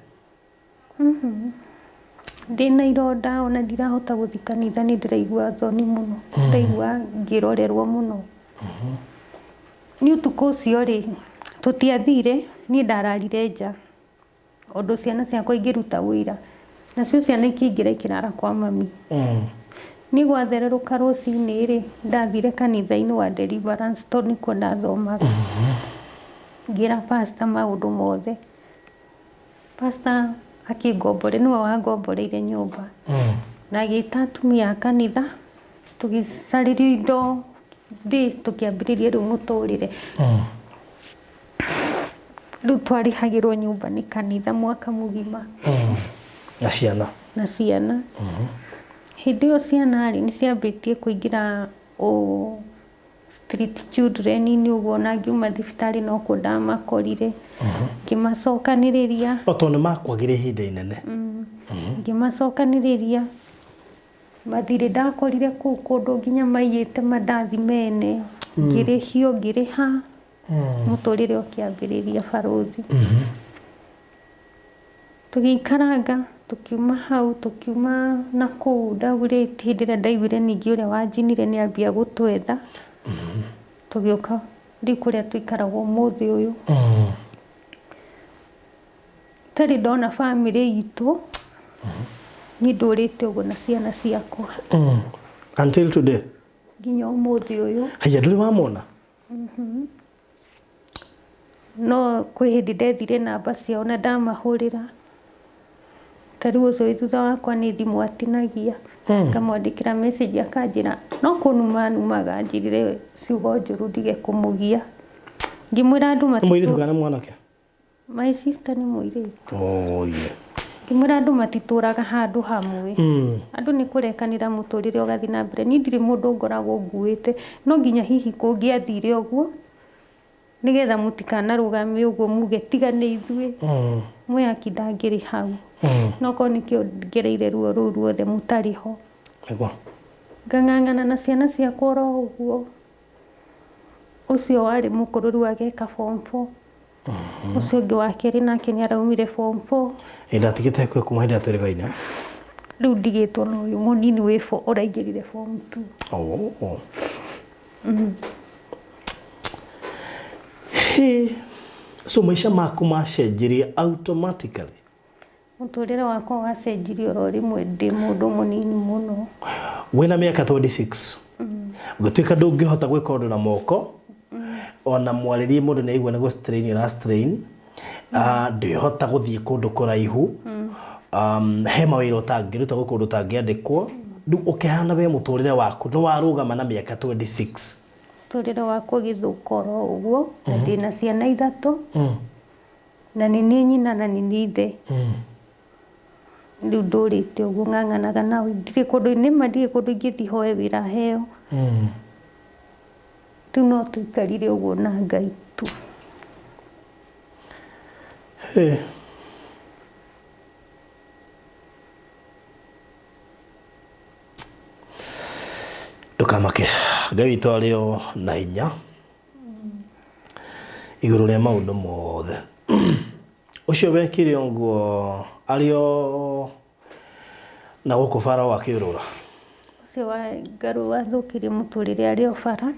Ndĩna ironda, ona ndirahota gũthiĩ kanitha, nĩ ndĩraigua thoni mũno, ndaigua ngĩrorerwo mũno. Nĩ ũtukũ ũcio rĩ, tũtiathire, niĩ ndararire nja ũndũ ciana ciakwa ingĩruta wĩira, nacio ciana ikĩingĩra ikĩrara kwa mami. Niĩ gwathererũka rũcinĩ rĩ, ndathire kanitha-inĩ wa Deliverance, tondũ nĩkuo ndathomaga. Ngĩra pastor maũndũ mothe. Pastor akĩngombore, nĩwe wangomboreire nyũmba, na agĩta atumia a kanitha, tũgĩcarĩrio indo days, tũkĩambĩrĩria rĩu mũtũrĩre. Rĩu twarĩhagĩrwo nyũmba nĩ kanitha mwaka mũgima. Na ciana? Na ciana. Hĩndĩ ĩyo ciana rĩ, nĩ ciambĩtie kũingĩra o street children-inĩ ũguo, na ngiuma thibitarĩ no kuo ndamakorire, ngĩmacokanĩrĩria. O tondũ nĩ makwagire ihinda inene. Ngĩmacokanĩrĩria mathirĩ ndakorire kũu kũndũ nginya maiyĩte mandathi mene, ngĩrĩhio, ngĩrĩha, mũtũrĩre ũkĩambĩrĩria barũthi. Tũgĩikaranga, tũkiuma hau, tũkiuma na kũu Dagoretti. Hĩndĩ ĩrĩa ndaiguire ningĩ ũrĩa wanjinire nĩ ambia gũtwetha, tũgĩũka. Rĩu kũrĩa tũikaraga ũmũthĩ ũyũ. Itarĩ ndona bamĩrĩ itũ, niĩ ndũrĩte ũguo na ciana ciakwa. Until today. Nginya ũmũthĩ ũyũ. Haya, ndũrĩ wamona? No kwĩ hĩndĩ ndethire namba ciao na ndamahũrĩra. Ta rĩu ũcio wĩ thutha wakwa nĩ thimũ atinagia. Ngamwandĩkĩra message akanjĩra no kũnuma anumaga, anjĩrire ciugo njũru ndige kũmũgia. Ngĩmwĩra andũ Nĩ mũirĩtu kana mwanake? My sister nĩ mũirĩtu. Oh, yeah. Ngĩmwĩra andũ matitũraga handũ hamwe. Andũ nĩ kũrekanĩra mũtũrĩre ũgathiĩ na mbere. Niĩ ndirĩ mũndũ ngoragwo nguĩte. No nginya hihi kũngĩathire ũguo, nĩgetha mũtikanarũgame ũguo muge tiga nĩ ithuĩ. Mwĩhaki ndangĩrĩ hau. No korwo nĩkĩo ngereire ruo rũu ruothe mũtarĩ ho. Nĩguo. Ngang'ang'ana na ciana ciakwa oro ũguo. Ũcio warĩ mũkũrũ rĩu ageka form 4. Ũcio ũngĩ wa kerĩ nake nĩ araumire form 4. Ĩ ndatigĩte kwĩ kuma hĩndĩ ĩrĩa twĩrĩgaine. Rĩu ndigĩtwo na ũyũ mũnini wĩ four ũraingĩrire form 2. Oh. Hey. So maica maku macenjirie automatically. Mũtũrĩre wakwa wacenjirie oro rĩmwe ndĩ mũndũ mũnini mũno. Wĩna mĩaka 26. Ũgĩtuĩka ndũngĩhota gwĩka ũndũ na moko. Ona mwarĩrie mũndũ nĩ aigua nĩ gũ strain ũra strain. Ndwĩhota gũthiĩ kũndũ kũraihu. He mawĩra ũtangĩruta gwĩ kũndũ ũtangĩandĩkwo. Rĩu ũkĩhana we mũtũrĩre waku nĩ warũgama na mĩaka 26. Mũtũrĩre wakwa ũgĩthũka oro ũguo, na ndĩna ciana ithatũ. Na nĩ niĩ nyina na nĩ niĩ ithe. Rĩu ndũrĩte ũguo ng'ang'anaga nao, ndirĩ kũndũ, nĩma ndirĩ kũndũ ingĩthiĩ hoe wĩra heo. Rĩu no tũikarire ũguo na Ngai tu. Hey. Ndũkamake, Ngai witũ arĩ o na hinya igũrũ rĩa maũndũ mothe. Ũcio wekire ũguo arĩ o na gũkũ bara o akĩũrũra. Ũcio wa ngarũ wathũkirie mũtũrĩre arĩ o bara.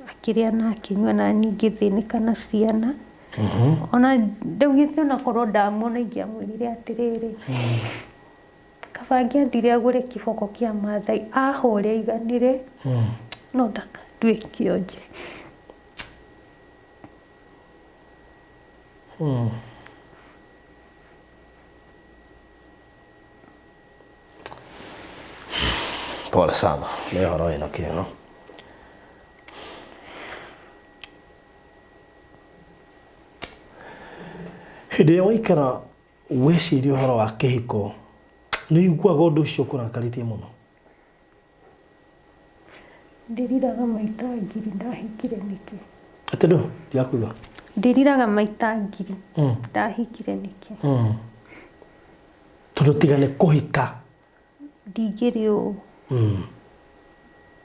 Akĩrĩa na akĩnyua na niĩ ngĩthĩnĩka na ciana. Ona ndaugĩte onakorwo ndamuona ingĩamwĩrire atĩrĩrĩ, kaba angĩathire agũre kĩboko kĩa Maathai ahũre aiganĩre, no ndakandue kĩonje. Pole sana, nĩ ũhoro wĩna kĩeha. Hĩndĩ ĩrĩa waikara weciria ũhoro wa kĩhiko, nĩ ũiguaga ũndũ ũcio ũkũrakarĩtie mũno? Ndĩriraga maita ngiri ndahikire nĩkĩ. Atĩ ndũ, ndirakuigua. Ndĩriraga maita ngiri ndahikire nĩkĩ. Tondũ tiga nĩ kũhika. Ndingĩrĩ ũũ.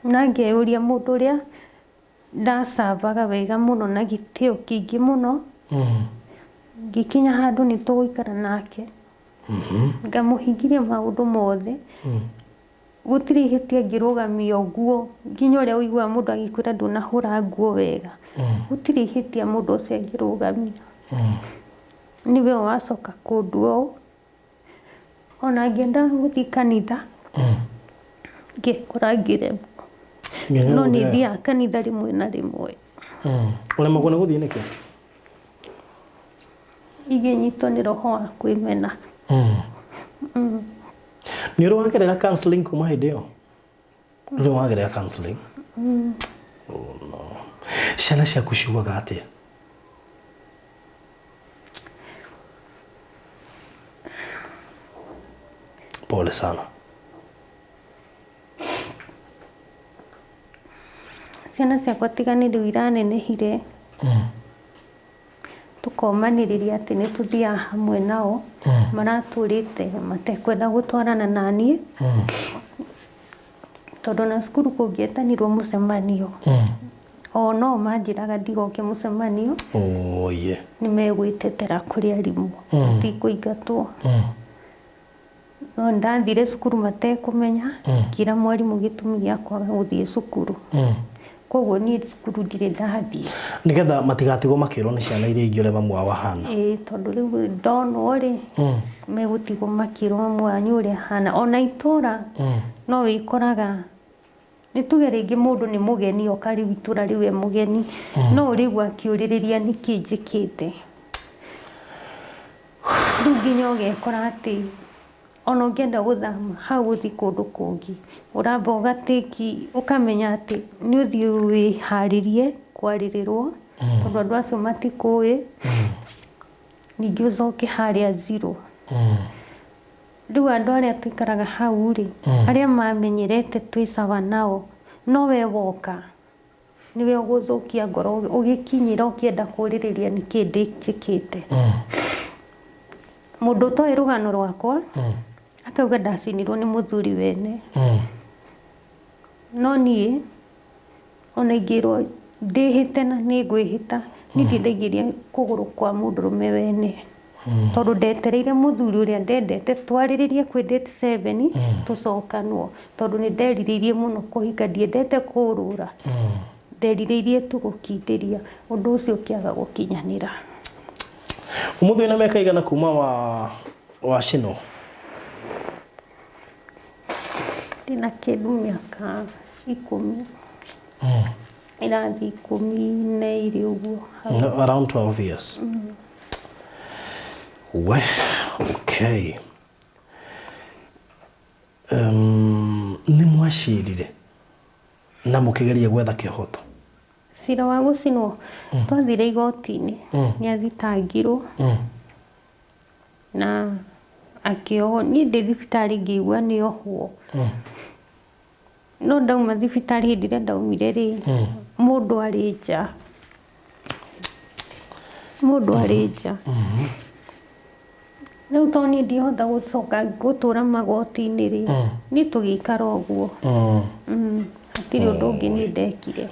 Na ngeyũria mũndũ ũrĩa ndacambaga wega mũno na gĩtĩo kĩingĩ mũno. Ngĩkinya handũ nĩ tũgũikara nake. Ngamũhingiria maũndũ mothe. Gũtirĩ ihĩtia ngĩrũgamia ũguo nginya ũrĩa ũiguaga mũndũ agĩkwĩra ndũnahũra nguo wega. Gũtirĩ ihĩtia mũndũ ũcio angĩrũgamia. Nĩwe wacoka kũndua ũũ. Ona ngĩenda gũthiĩ kanitha, ngĩkora ngĩremwo. No nĩ thiaga kanitha rĩmwe na rĩmwe. Ũremagwo nĩ gũthiĩ nĩkĩ? Ingĩnyitwo nĩ roho wa kwĩmena. Nĩ ũrĩ wagerera counseling kuma hĩndĩ ĩyo? Ndũrĩ wagerera counseling? Oh no. Ciana ciaku ciugaga atĩa? Pole sana. Ciana ciakwa tiga nĩ rĩu iranenehire. Tũkomanĩrĩria atĩ nĩ tũthiaga hamwe nao. Maratũrĩte matekwenda gũtwarana na niĩ. Tondũ na cukuru kũngĩetanirwo mũcemanio. O no manjĩraga ndigoke mũcemanio. Oh yeah. Nĩ megwĩtetera kũrĩ arimũ. Tikũingatwo. No ndathire cukuru matekũmenya, ngĩra mwarimũ gĩtũmi gĩa kwaga gũthiĩ cukuru. Koguo niĩ cukuru ndirĩ ndathiĩ. Nĩgetha matigatigwo makĩrwo nĩ ciana iria ingĩ ũrĩa mamu wao ahana. Ĩĩ, tondũ rĩu ndonwo rĩ, megũtigwo makĩrwo mamu wanyu ũrĩa ahana. Ona itũra no wĩkoraga, nĩ tuge rĩngĩ mũndũ nĩ mũgeni oka rĩu itũra rĩu e mũgeni, no ũrĩigua akĩũrĩrĩria nĩkĩ njĩkĩte. Rĩu nginya ũgekora atĩ ona ũngĩenda gũthama hau ũthiĩ kũndũ kũngĩ, ũramba ũgatĩki, ũkamenya atĩ nĩ ũthiĩ wĩharĩrie kwarĩrĩrwo, tondũ andũ acio matikũĩ, ningĩ ũcoke harĩa zero. Rĩu andũ arĩa tũikaraga hau rĩ, arĩa mamenyerete twĩ sawa nao, no we woka, nĩwe ũgũthũkia ngoro ũgĩkinyĩra ũkĩenda kũrĩrĩria nĩkĩ njĩkĩte. Mũndũ ũtoĩ rũgano rwakwa, akauga ndacinirwo nĩ mũthuri wene. No niĩ, ona ingĩrwo ndĩhĩte na nĩ ngwĩhĩta, niĩ ndirĩ ndaingĩria kũgũrũ kwa mũndũrũme wene. Tondũ ndetereire mũthuri ũrĩa ndendete twarĩrĩrie kwĩ date 7 tũcokanwo. Tondũ nĩ nderirĩirie mũno kũhika, ndiendete kũũrũra. Nderirĩirie tu gũkindĩria, ũndũ ũcio ũkĩaga gũkinyanĩra. Ũmũthĩ wĩna mĩaka igana kuma wa wacinwo? Ndĩna kĩndũ mĩaka 10. Ĩrathiĩ 12 ũguo. No, around 12 years. We, okay. Nĩ mwacirire na mũkĩgeria gwetha kĩhoto? Cira wa gũcinwo, twathire igoti-inĩ, nĩ athitangirwo na akĩohwo. Niĩ ndĩ thibitarĩ ngĩigua nĩ ohwo. No ndauma thibitarĩ hĩndĩ ĩrĩa ndaumire rĩ, mũndũ arĩ nja. Mũndũ arĩ nja. Rĩu tondũ niĩ ndihota gũcoka gũtũra magoti-inĩ rĩ, niĩ tũgĩikara ũguo. Hatirĩ ũndũ ũngĩ niĩ ndekire.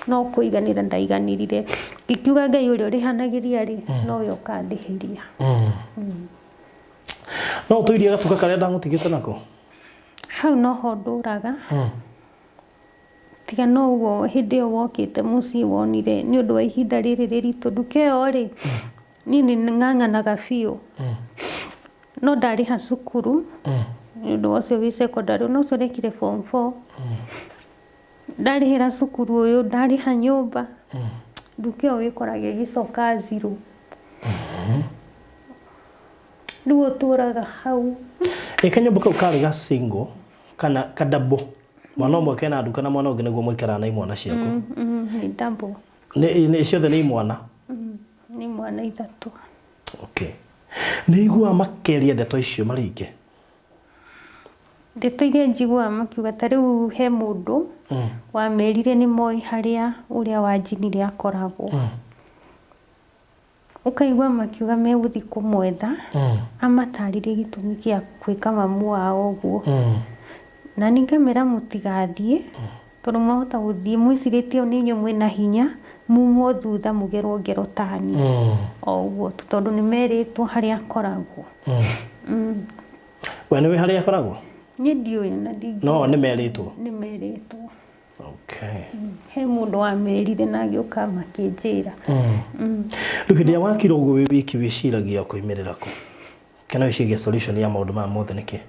No kũiganĩra ndaiganĩrire. Ngĩkiuga Ngai ũrĩa ũrĩhanagĩria rĩ, nowe ũkandĩhĩria. No ũtũirie gatuka karĩa ndagũtigĩte nako? Hau noho ndũraga. Tiga no ũguo hĩndĩ ĩyo wokĩte mũciĩ wonire nĩ ũndũ wa ihinda rĩrĩ rĩritũ nduka ĩyo rĩ, niĩ nĩ ng'ang'anaga biũ. No ndarĩha cukuru, nĩ ũndũ wa ũcio wĩ secondary, na ũcio ũrekire form 4. Ndarĩhĩra cukuru ũyũ, ndarĩha nyũmba, nduka ĩyo wĩkoraga ĩgĩcoka zero. Rĩu ũtũraga hau. Ĩ kanyũmba kau karĩ ga single kana ka double? Mwana ũmwe kena nduka na mwana ũngĩ nĩguo mũikaraga na imwana ciaku. Nĩ double. Nĩ ciothe nĩ imwana? Nĩ imwana 3. Okay. Nĩ iguaga makĩaria ndeto icio marĩ aingĩ? Ndeto iria njiguaga makiuga ta rĩu he mũndũ wamerire nĩ moĩ harĩa ũrĩa wanjinire akoragwo. Ũkaigua makiuga megũthiĩ kũmwetha, amatarĩrie gĩtũmi kĩa gwĩka mamu wao ũguo. Na niĩ ngamera mũtigathiĩ, tondũ mwahota gũthiĩ mwĩcirĩtie nĩ inyuĩ mwĩna hinya, mumwo thutha mũgerwo ngero ta niĩ. O ũguo tu, tondũ nĩ merĩtwo harĩa akoragwo. We nĩũĩ harĩa akoragwo? Niĩ ndiũĩ na ndingĩ. No nĩ merĩtwo? Nĩ merĩtwo. Okay. He mũndũ wamerire na agĩũka makĩnjĩra. Rĩu hĩndĩ ĩrĩa wakira ũguo wĩ wiki wĩciragia kũimĩrĩra kũ? Kana wĩciragia solution ya maũndũ maya mothe nĩkĩ?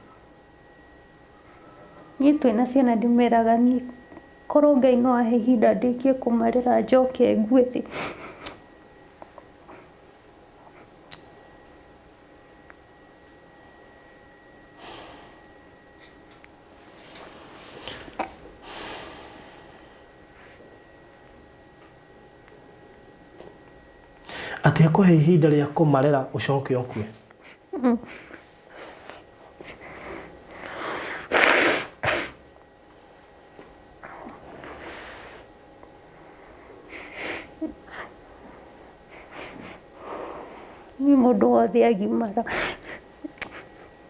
Niĩ twĩna ciana ndĩmeraga niĩ korwo Ngai no ahe ihinda ndĩkie kũmarera njoke ngue rĩ. Atĩ akũhe ihinda rĩa kũmarera ũcoke ũkue? Niĩ mũndũ wothe agimara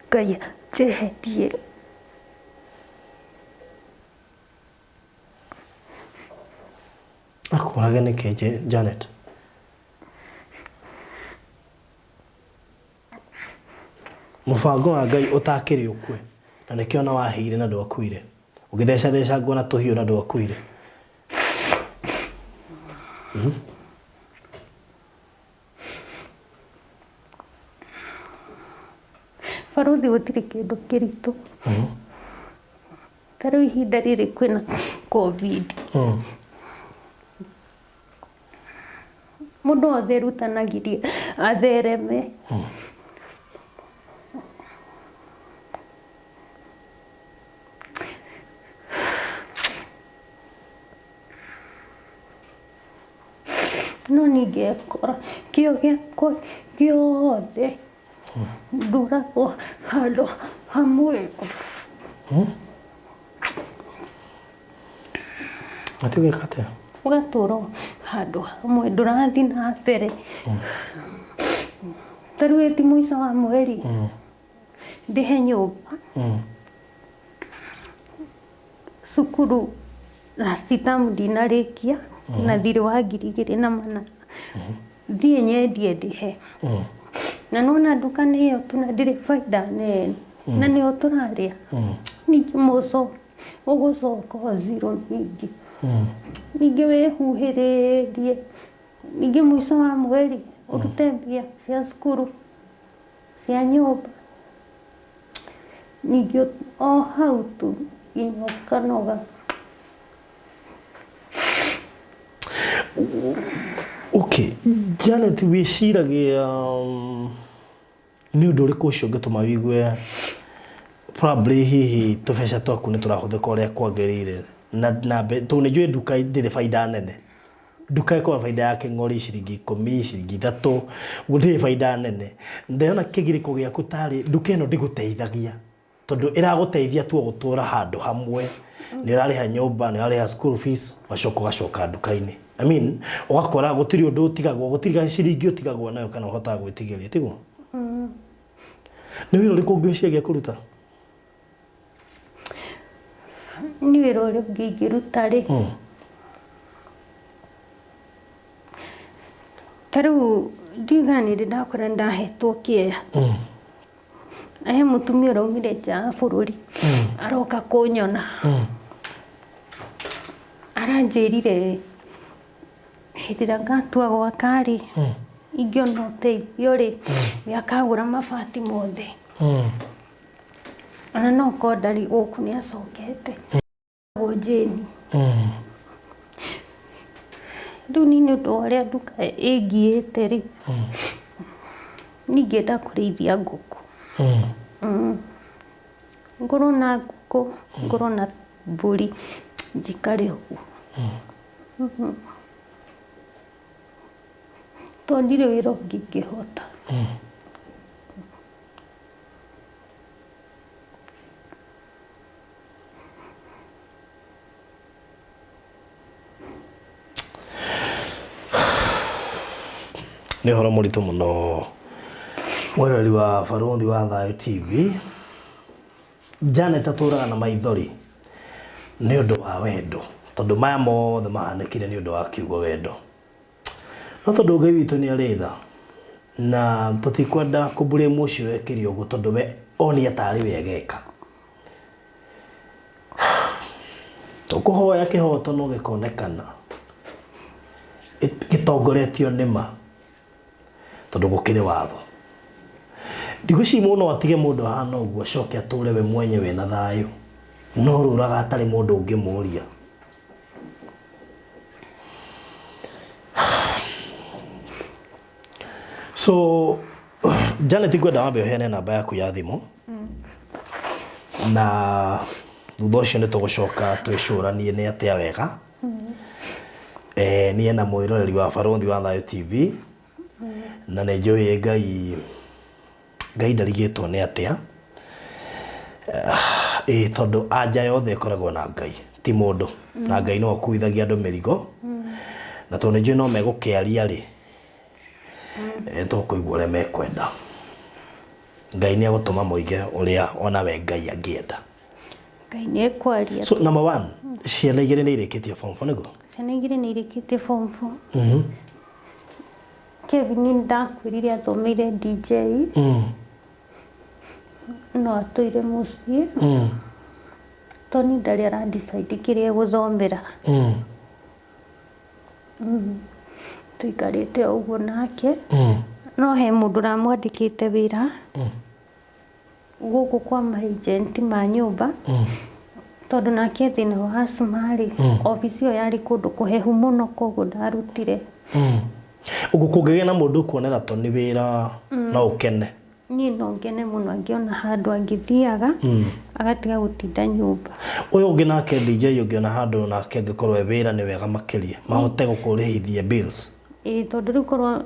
Ngai anjeherie. Akũrage nĩkĩ Janet? Mũbango wa Ngai ũtakĩrĩ ũkue, na nĩkĩo ona waheire na ndwakuire. Ũgĩthecathecangwo na tũhiũ na ndwakuire. Barũthi, gũtirĩ kĩndũ kĩritũ. Ta rĩu ihinda rĩrĩ kwĩna COVID, mũndũ wothe erutanagĩria athereme. No ningĩekora kĩo gĩakwa gĩothe ndũragwo handũ hamwe. Atĩ ũgeka atĩa? Ũgatũra handũ hamwe, ndũrathiĩ na mbere. Ta rĩu ĩti mũico wa mweri ndĩhe nyũmba, cukuru last term ndinarĩkia na thirĩ wa 2400, thiĩ nyendie ndĩhe. Na nona nduka nĩ ĩyo tu na ndĩrĩ baida nene na nĩyo tũrarĩa. Ningĩ mũco ũgũcoka o zero, ningĩ ningĩ wĩhuhĩrĩrie, ningĩ mũico wa mweri ũrute mbia cia cukuru, cia nyũmba, ningĩ o hau tu nginya ũkanoga. Okay, Janet, wĩciragia nĩ ũndũ ũrĩkũ ũcio ũngĩtũma wĩigue probably hihi tũbeca twaku nĩ tũrahũthĩka ũrĩa kwagĩrĩire na tondũ nĩ njũĩ nduka ndĩrĩ baida nene? Nduka ĩkoragwo baida ya kĩng'ori ciringi 10, ciringi 3, ũguo ndĩrĩ baida nene. Ndĩrona kĩgirĩko gĩaku tarĩ nduka ĩno ndĩgũteithagia, tondũ ĩragũteithia tu gũtũra handũ hamwe. Nĩ ũrarĩha nyũmba, nĩ ũrarĩha school fees, ũgacoka ũgacoka nduka-inĩ. I mean, ũgakora gũtirĩ ũndũ ũtigagwo, gũtirĩ gaciringi ũtigagwo nayo kana ũhotaga gwĩtigĩria, tiguo? Nĩ wĩra ũrĩkũ ũngĩ ũciagia kũruta? Nĩ wĩra ũrĩa ũngĩ ingĩruta rĩ, ta rĩu ndiuga nĩ ndĩ ndakora nĩ ndahetwo kĩea. Na he mũtumia ũraumire nja wa bũrũri aroka kũnyona, aranjĩrire hĩndĩ ĩrĩa ngatua gwaka rĩ, ingĩona ũteithio rĩ, we akagũra mabati mothe. Ona no korwo ndarĩ gũkũ, nĩ acokete Jane. Rĩu niĩ nĩ ũndũ wa ũrĩa nduka ĩngiĩte rĩ, niĩ ingĩenda kũrĩithia ngũkũ. Ngorwo na ngũkũ, ngorwo na mbũri, njikare ũguo. Tondũ ndirĩ wĩra ũngĩ ingĩhota. Nĩ ũhoro mũritũ mũno, mwĩrori wa Barũthi wa Thayũ TV. Janet atũraga na maithori nĩ ũndũ wa wendo, tondũ maya mothe mahanĩkire nĩ ũndũ wa kiugo wendo. No tondũ Ngai witũ nĩ arĩ tha, na tũtikwenda kũblame ũcio wekire ũguo, tondũ we onire tarĩ we ageka. Tũkũhoya kĩhoto no gĩkonekana gĩtongoretio nĩ ma, tondũ gũkĩrĩ watho. Ndigwĩciria mũndũ no atige mũndũ ahana ũguo acoke atũre we mwenyewe na thayũ, no rũraga atarĩ mũndũ ũngĩmũria. So Janet, ngwenda wambe ũheane namba yaku ya thimũ, na thutha ũcio nĩ tũgũcoka twĩcũranie nĩ atĩa wega, niĩ na mwĩroreri wa Barũthi wa Thayũ TV. Na nĩ njũĩ Ngai, Ngai ndarigĩtwo nĩ atĩa, ĩĩ, tondũ anja yothe ĩkoragwo na Ngai, ti mũndũ, na Ngai no akuithagia andũ mĩrigo. Na tondũ nĩ njũĩ no megũkĩaria rĩ, tũkũigua ũrĩa mekwenda. Ngai nĩ egũtũma moige ũrĩa ona we Ngai angĩenda. Ngai nĩ ekwaria. So number one, ciana igĩrĩ nĩ irĩkĩtie form 4, nĩguo? Ciana igĩrĩ nĩ irĩkĩtie form 4. Kevin ndakwĩrire athomeire DJ, no atũire mũciĩ. Tony ndarĩ ara decide kĩrĩa egũthomera. Tũikarĩte o ũguo nake. No he mũndũ ũramwandĩkĩte wĩra gũkũ kwa ma agent ma nyũmba. Tondũ nake e thĩna wa asthma rĩ, obici ĩyo yarĩ kũndũ kũhehu mũno koguo ndarutire. Ũguo kũngĩgĩa na mũndũ ũkuonera Tony wĩra no ũkene? Niĩ no ngene mũno angĩona handũ angĩthiaga agatiga gũtinda nyũmba. Ũyũ ũngĩ nake DJ ũngĩona handũ nake angĩkorwo e wĩra nĩ wega makĩria mahote gũkũrĩhithia bills. Ĩĩ tondũ rĩu korwo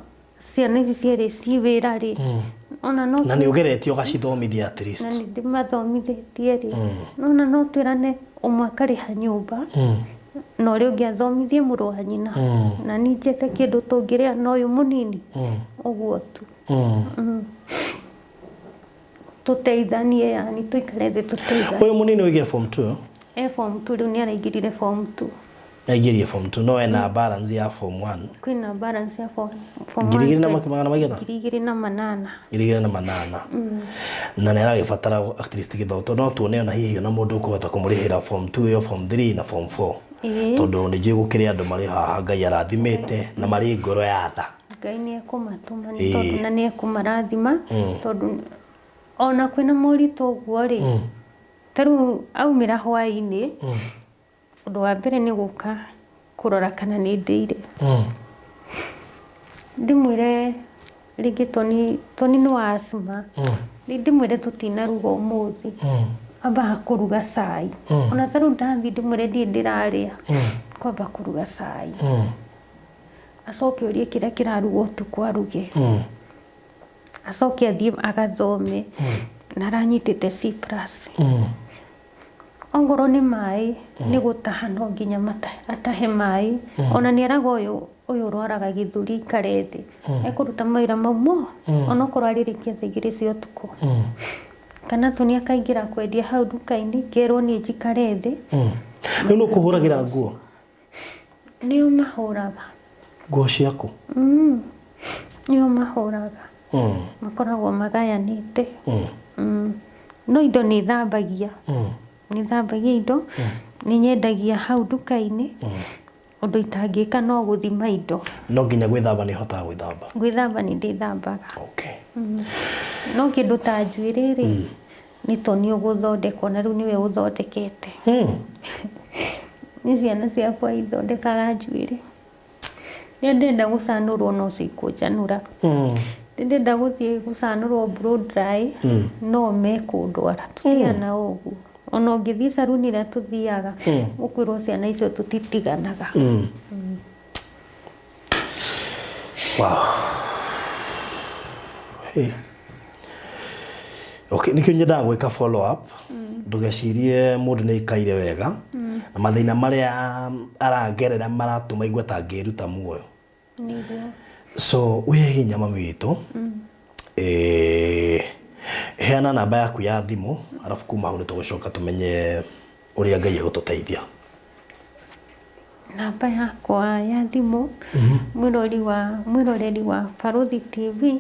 ciana ici cierĩ ci wĩra rĩ, ona no Na nĩ ũgeretie ũgacithomithia at least. Na nĩ ndĩmathomithĩtie rĩ, nona no twĩrane ũmwe akarĩha nyũmba na ũrĩa ũngĩ athomithie mũrũ wa nyina na niĩ njethe kĩndũ tũngĩrĩa na ũyũ mũnini ũguo tu. Tũteithanie yani tũikare thĩ tũteithanie. Ũyũ mũnini ũigire form 2? E form 2 rĩu nĩ araingĩrire form 2. Aingĩrie form 2 no ena balance ya form 1. Kwĩna balance ya form 2000 na 1 magana maigana? 2008. 2008. Na nĩ aragĩbatara at least gĩthomo tondũ no tuone ona hihi ona mũndũ ũkũhota kũmũrĩhĩra form 2 ĩyo form 3 na form 4. Tondũ nĩ njũĩ gũkĩrĩ andũ marĩ haha Ngai arathimĩte na marĩ ngoro ya tha. Ngai nĩ ekũmatũma nĩ tondũ na nĩ ekũmarathima tondũ ona kwĩna moritũ ũguo rĩ, ta rĩu aumĩra hwaĩ-inĩ, ũndũ wa mbere nĩ gũka kũrora kana nĩ ndĩire. Ndĩmwĩre rĩngĩ Tony, Tony nĩ wa asthma, ndĩmwĩre tũtinaruga ũmũthĩ, ambaga kũruga cai. Ona ta rĩu ndathiĩ ndĩmwĩre ndirĩ ndĩrarĩa, kwamba kũruga cai. Acoke orie kĩrĩa kĩrarugwo ũtukũ aruge. Acoke athiĩ agathome na aranyitĩte C plus. Ongorwo nĩ maĩ nĩ gũtaha no nginya atahe maĩ. Ona nĩ eraga ũyũ ũyũ ũrwaraga gĩthũri aikare thĩ. Ekũruta mawĩra mau mo onokorwo arĩrĩkia thaa igĩrĩ cia ũtukũ. Kana Tony akaingĩra kwendia hau nduka-inĩ ngerwo niĩ njikare thĩ. Rĩu nũ ũkũhũragĩra nguo? Nĩo mahũraga. Nguo ciaku? Nĩo mahũraga. Makoragwo magayanĩte. No indo nĩ thambagia. Nĩ thambagia indo, nĩ nyendagia hau nduka-inĩ. Ũndũ itangĩka no gũthima indo. No nginya gwĩthamba nĩ ũhotaga gwĩthamba? Gwĩthamba nĩ ndĩthambaga. Okay. No kĩndũ ta njuĩrĩ rĩ, nĩ Tony ũgũthondeka ona rĩu nĩwe ũthondekete. Nĩ ciana ciakwa ithondekaga njuĩrĩ. Rĩrĩa ndĩrenda gũcanũrwo no cikũnjanũra. Rĩrĩa ndĩrenda gũthiĩ gũcanũrwo blow dry no mekũndwara. Tũtigana ũguo. Ona ũngĩthiĩ caruni ĩrĩa tũthiaga ũkwĩrwo ciana icio tũtitiganaga. Wow. Hey. Okay, nĩkĩo nyendaga gwĩka follow up ndũgecirie mũndũ nĩ aikaire wega na mathĩna marĩa aragerera maratũma igue ta angĩruta muoyo. Nĩguo. So wĩhe hinya mami witũ. Heana namba yaku ya thimũ arabu kuma hau nĩ tũgũcoka tũmenye ũrĩa Ngai egũtũteithia. Namba yakwa ya thimũ mwĩrori wa mwĩroreri wa Barũthi TV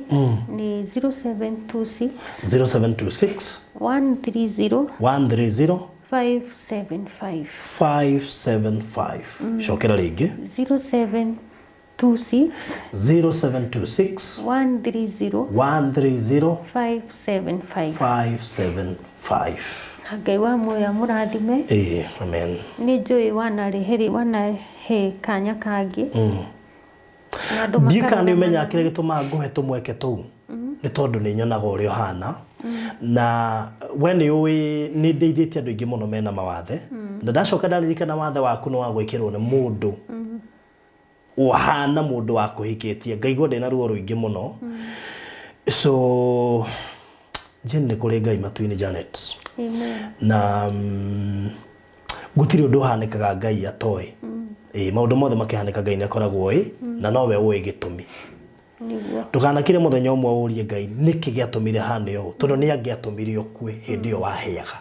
nĩ 0726 0726 130 130 575. 575. Cokera rĩngĩ. 0726 0726 130 130 575. 575. Na Ngai wa muoyo amũrathime. Amen. Nĩ njũĩ wanarehere wanahe kanya kangĩ. Na andũ Ndiũĩ kana nĩ makarũgama ũmenyaga kĩrĩa gĩtũmaga ngũhe tũmweke tũu nĩ tondũ nĩ nyonaga ũrĩa ũhana na we nĩ ũĩ nĩ ndeithĩtie andũ aingĩ mũno mena mawathe na ndacoka ndaririkana wathe waku nĩ wa gwĩkĩrwo nĩ mũndũ ũhana mũndũ wa kũhikĩtie ngaigua ndĩna ruo rũingĩ mũno. So Jane, nĩ kũrĩ Ngai matu-inĩ, Janet. Amen. Na gũtirĩ ũndũ ũhanĩkaga Ngai atoĩ. Maũndũ mothe makĩhanĩka Ngai nĩ akoragwo oĩ na nowe ũĩ gĩtũmi. Nĩguo. Ndũkanakire mũthenya ũmwe ũrie Ngai nĩkĩ gĩatũmire hane ũũ tondũ nĩ angĩatũmire ũkue hĩndĩ ĩyo wahĩaga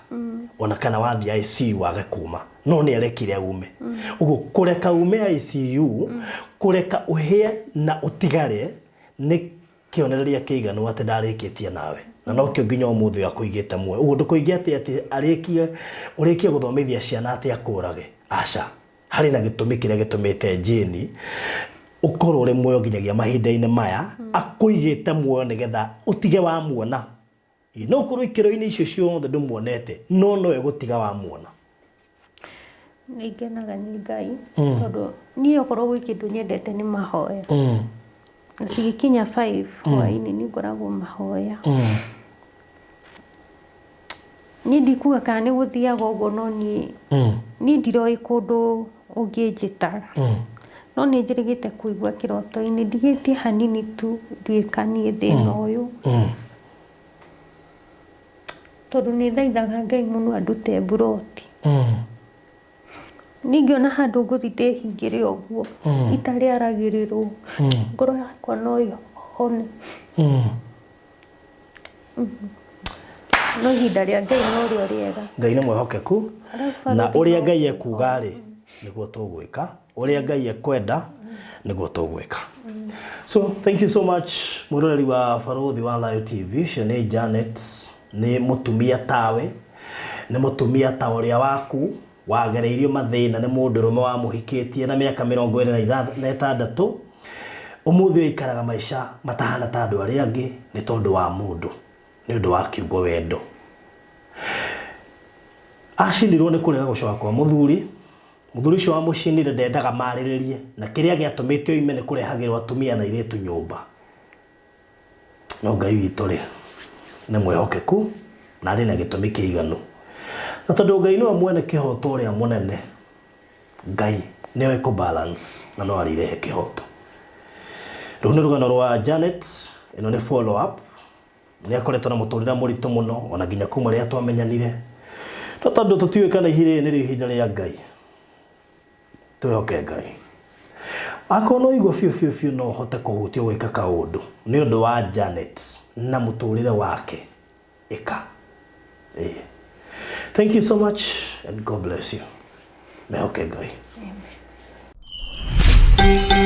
ona kana wathiĩ ICU wage kuma no nĩ arekire ume. Ũguo kũreka ume ICU, kũreka ũhĩe na ũtigare nĩ kĩonereria kĩiganu atĩ ndarĩkĩtie nawe. Na nokĩo nginya ũmũthĩ ũyũ akũigĩte muoyo. Ũguo ndũkoige atĩ atĩ arĩkie ũrĩkie gũthomithia ciana atĩ akũrage. Aca. Harĩ na gĩtũmi kĩrĩa gĩtũmĩte Jane ũkorwo ũrĩ muoyo nginyagia mahinda-inĩ maya, akũigĩte muoyo nĩgetha ũtige wamuona. Ĩ, no ũkorwo ikĩro-inĩ icio ciothe ndũmuonete, no nowe gũtiga wamuona. Nĩ ngenaga nĩ Ngai tondũ niĩ okorwo gwĩ kĩndũ nyendete nĩ mahoya. Na cigĩkinya 5 hwaĩ-inĩ nĩ ngoragwo mahoya. Niĩ ndikuga kana nĩ gũthiaga ũguo no niĩ niĩ ndiroĩ kũndũ ũngĩnjĩta. No nĩ njĩrĩgĩte kũigua kĩroto-inĩ ndigĩtie hanini tu nduĩkanie thĩna ũyũ. Tondũ nĩ thaithaga Ngai mũno andute mburoti. Niĩ ngĩona handũ ngũthiĩ ndĩhingĩre ũguo itarĩ aragĩrĩrwo ngoro yakwa no ĩhone. No ihinda rĩa Ngai norĩo rĩega. Ngai nĩ mwĩhokeku Arabu na barũthi ũrĩa no Ngai ekuga rĩ nĩguo tũgwĩka, ũrĩa Ngai ekwenda nĩguo tũgwĩka. So thank you so much mwĩroreri wa Barũthi wa Thayo TV. Ũcio nĩ Janet, nĩ mũtumia tawe, nĩ mũtumia ta ũrĩa waku wagereirio mathĩna nĩ mũndũrũme wamũhikĩtie na mĩaka 26. Ũmũthĩ ũyũ aikaraga maica matahana ta andũ arĩa angĩ nĩ tondũ wa mũndũ, nĩ ũndũ wa kiugo wendo. Acinirwo nĩ kũrega gũcoka kwa mũthuri. Mũthuri ũcio wamũcinire ndendaga marĩrĩrie, na kĩrĩa gĩatũmĩte oime nĩ kũrehagĩrwo atumia na airĩtu nyũmba. No Ngai witũ rĩ, nĩ mwĩhokeku na arĩ na gĩtũmi kĩiganu. Na tondũ Ngai nĩwe mwene kĩhoto ũrĩa mũnene, Ngai nĩoĩ kũ balance na no arĩrehe kĩhoto. Rũu nĩ rũgano rwa Janet, ĩno nĩ follow up. Nĩ akoretwo na mũtũrĩre mũritũ mũno ona nginya kuma rĩrĩa twamenyanire. No tondũ tũtiũĩ kana ihinda rĩrĩ nĩrĩo ihinda rĩa Ngai, twĩhoke Ngai. Akorwo no ũigua biũ biũ biũ no ũhote kũhutio gwĩka kaũndũ nĩ ũndũ wa Janet na mũtũrĩre wake, ĩka. Ĩĩ. Thank you so much and God bless you. Mehoke Ngai. Amen.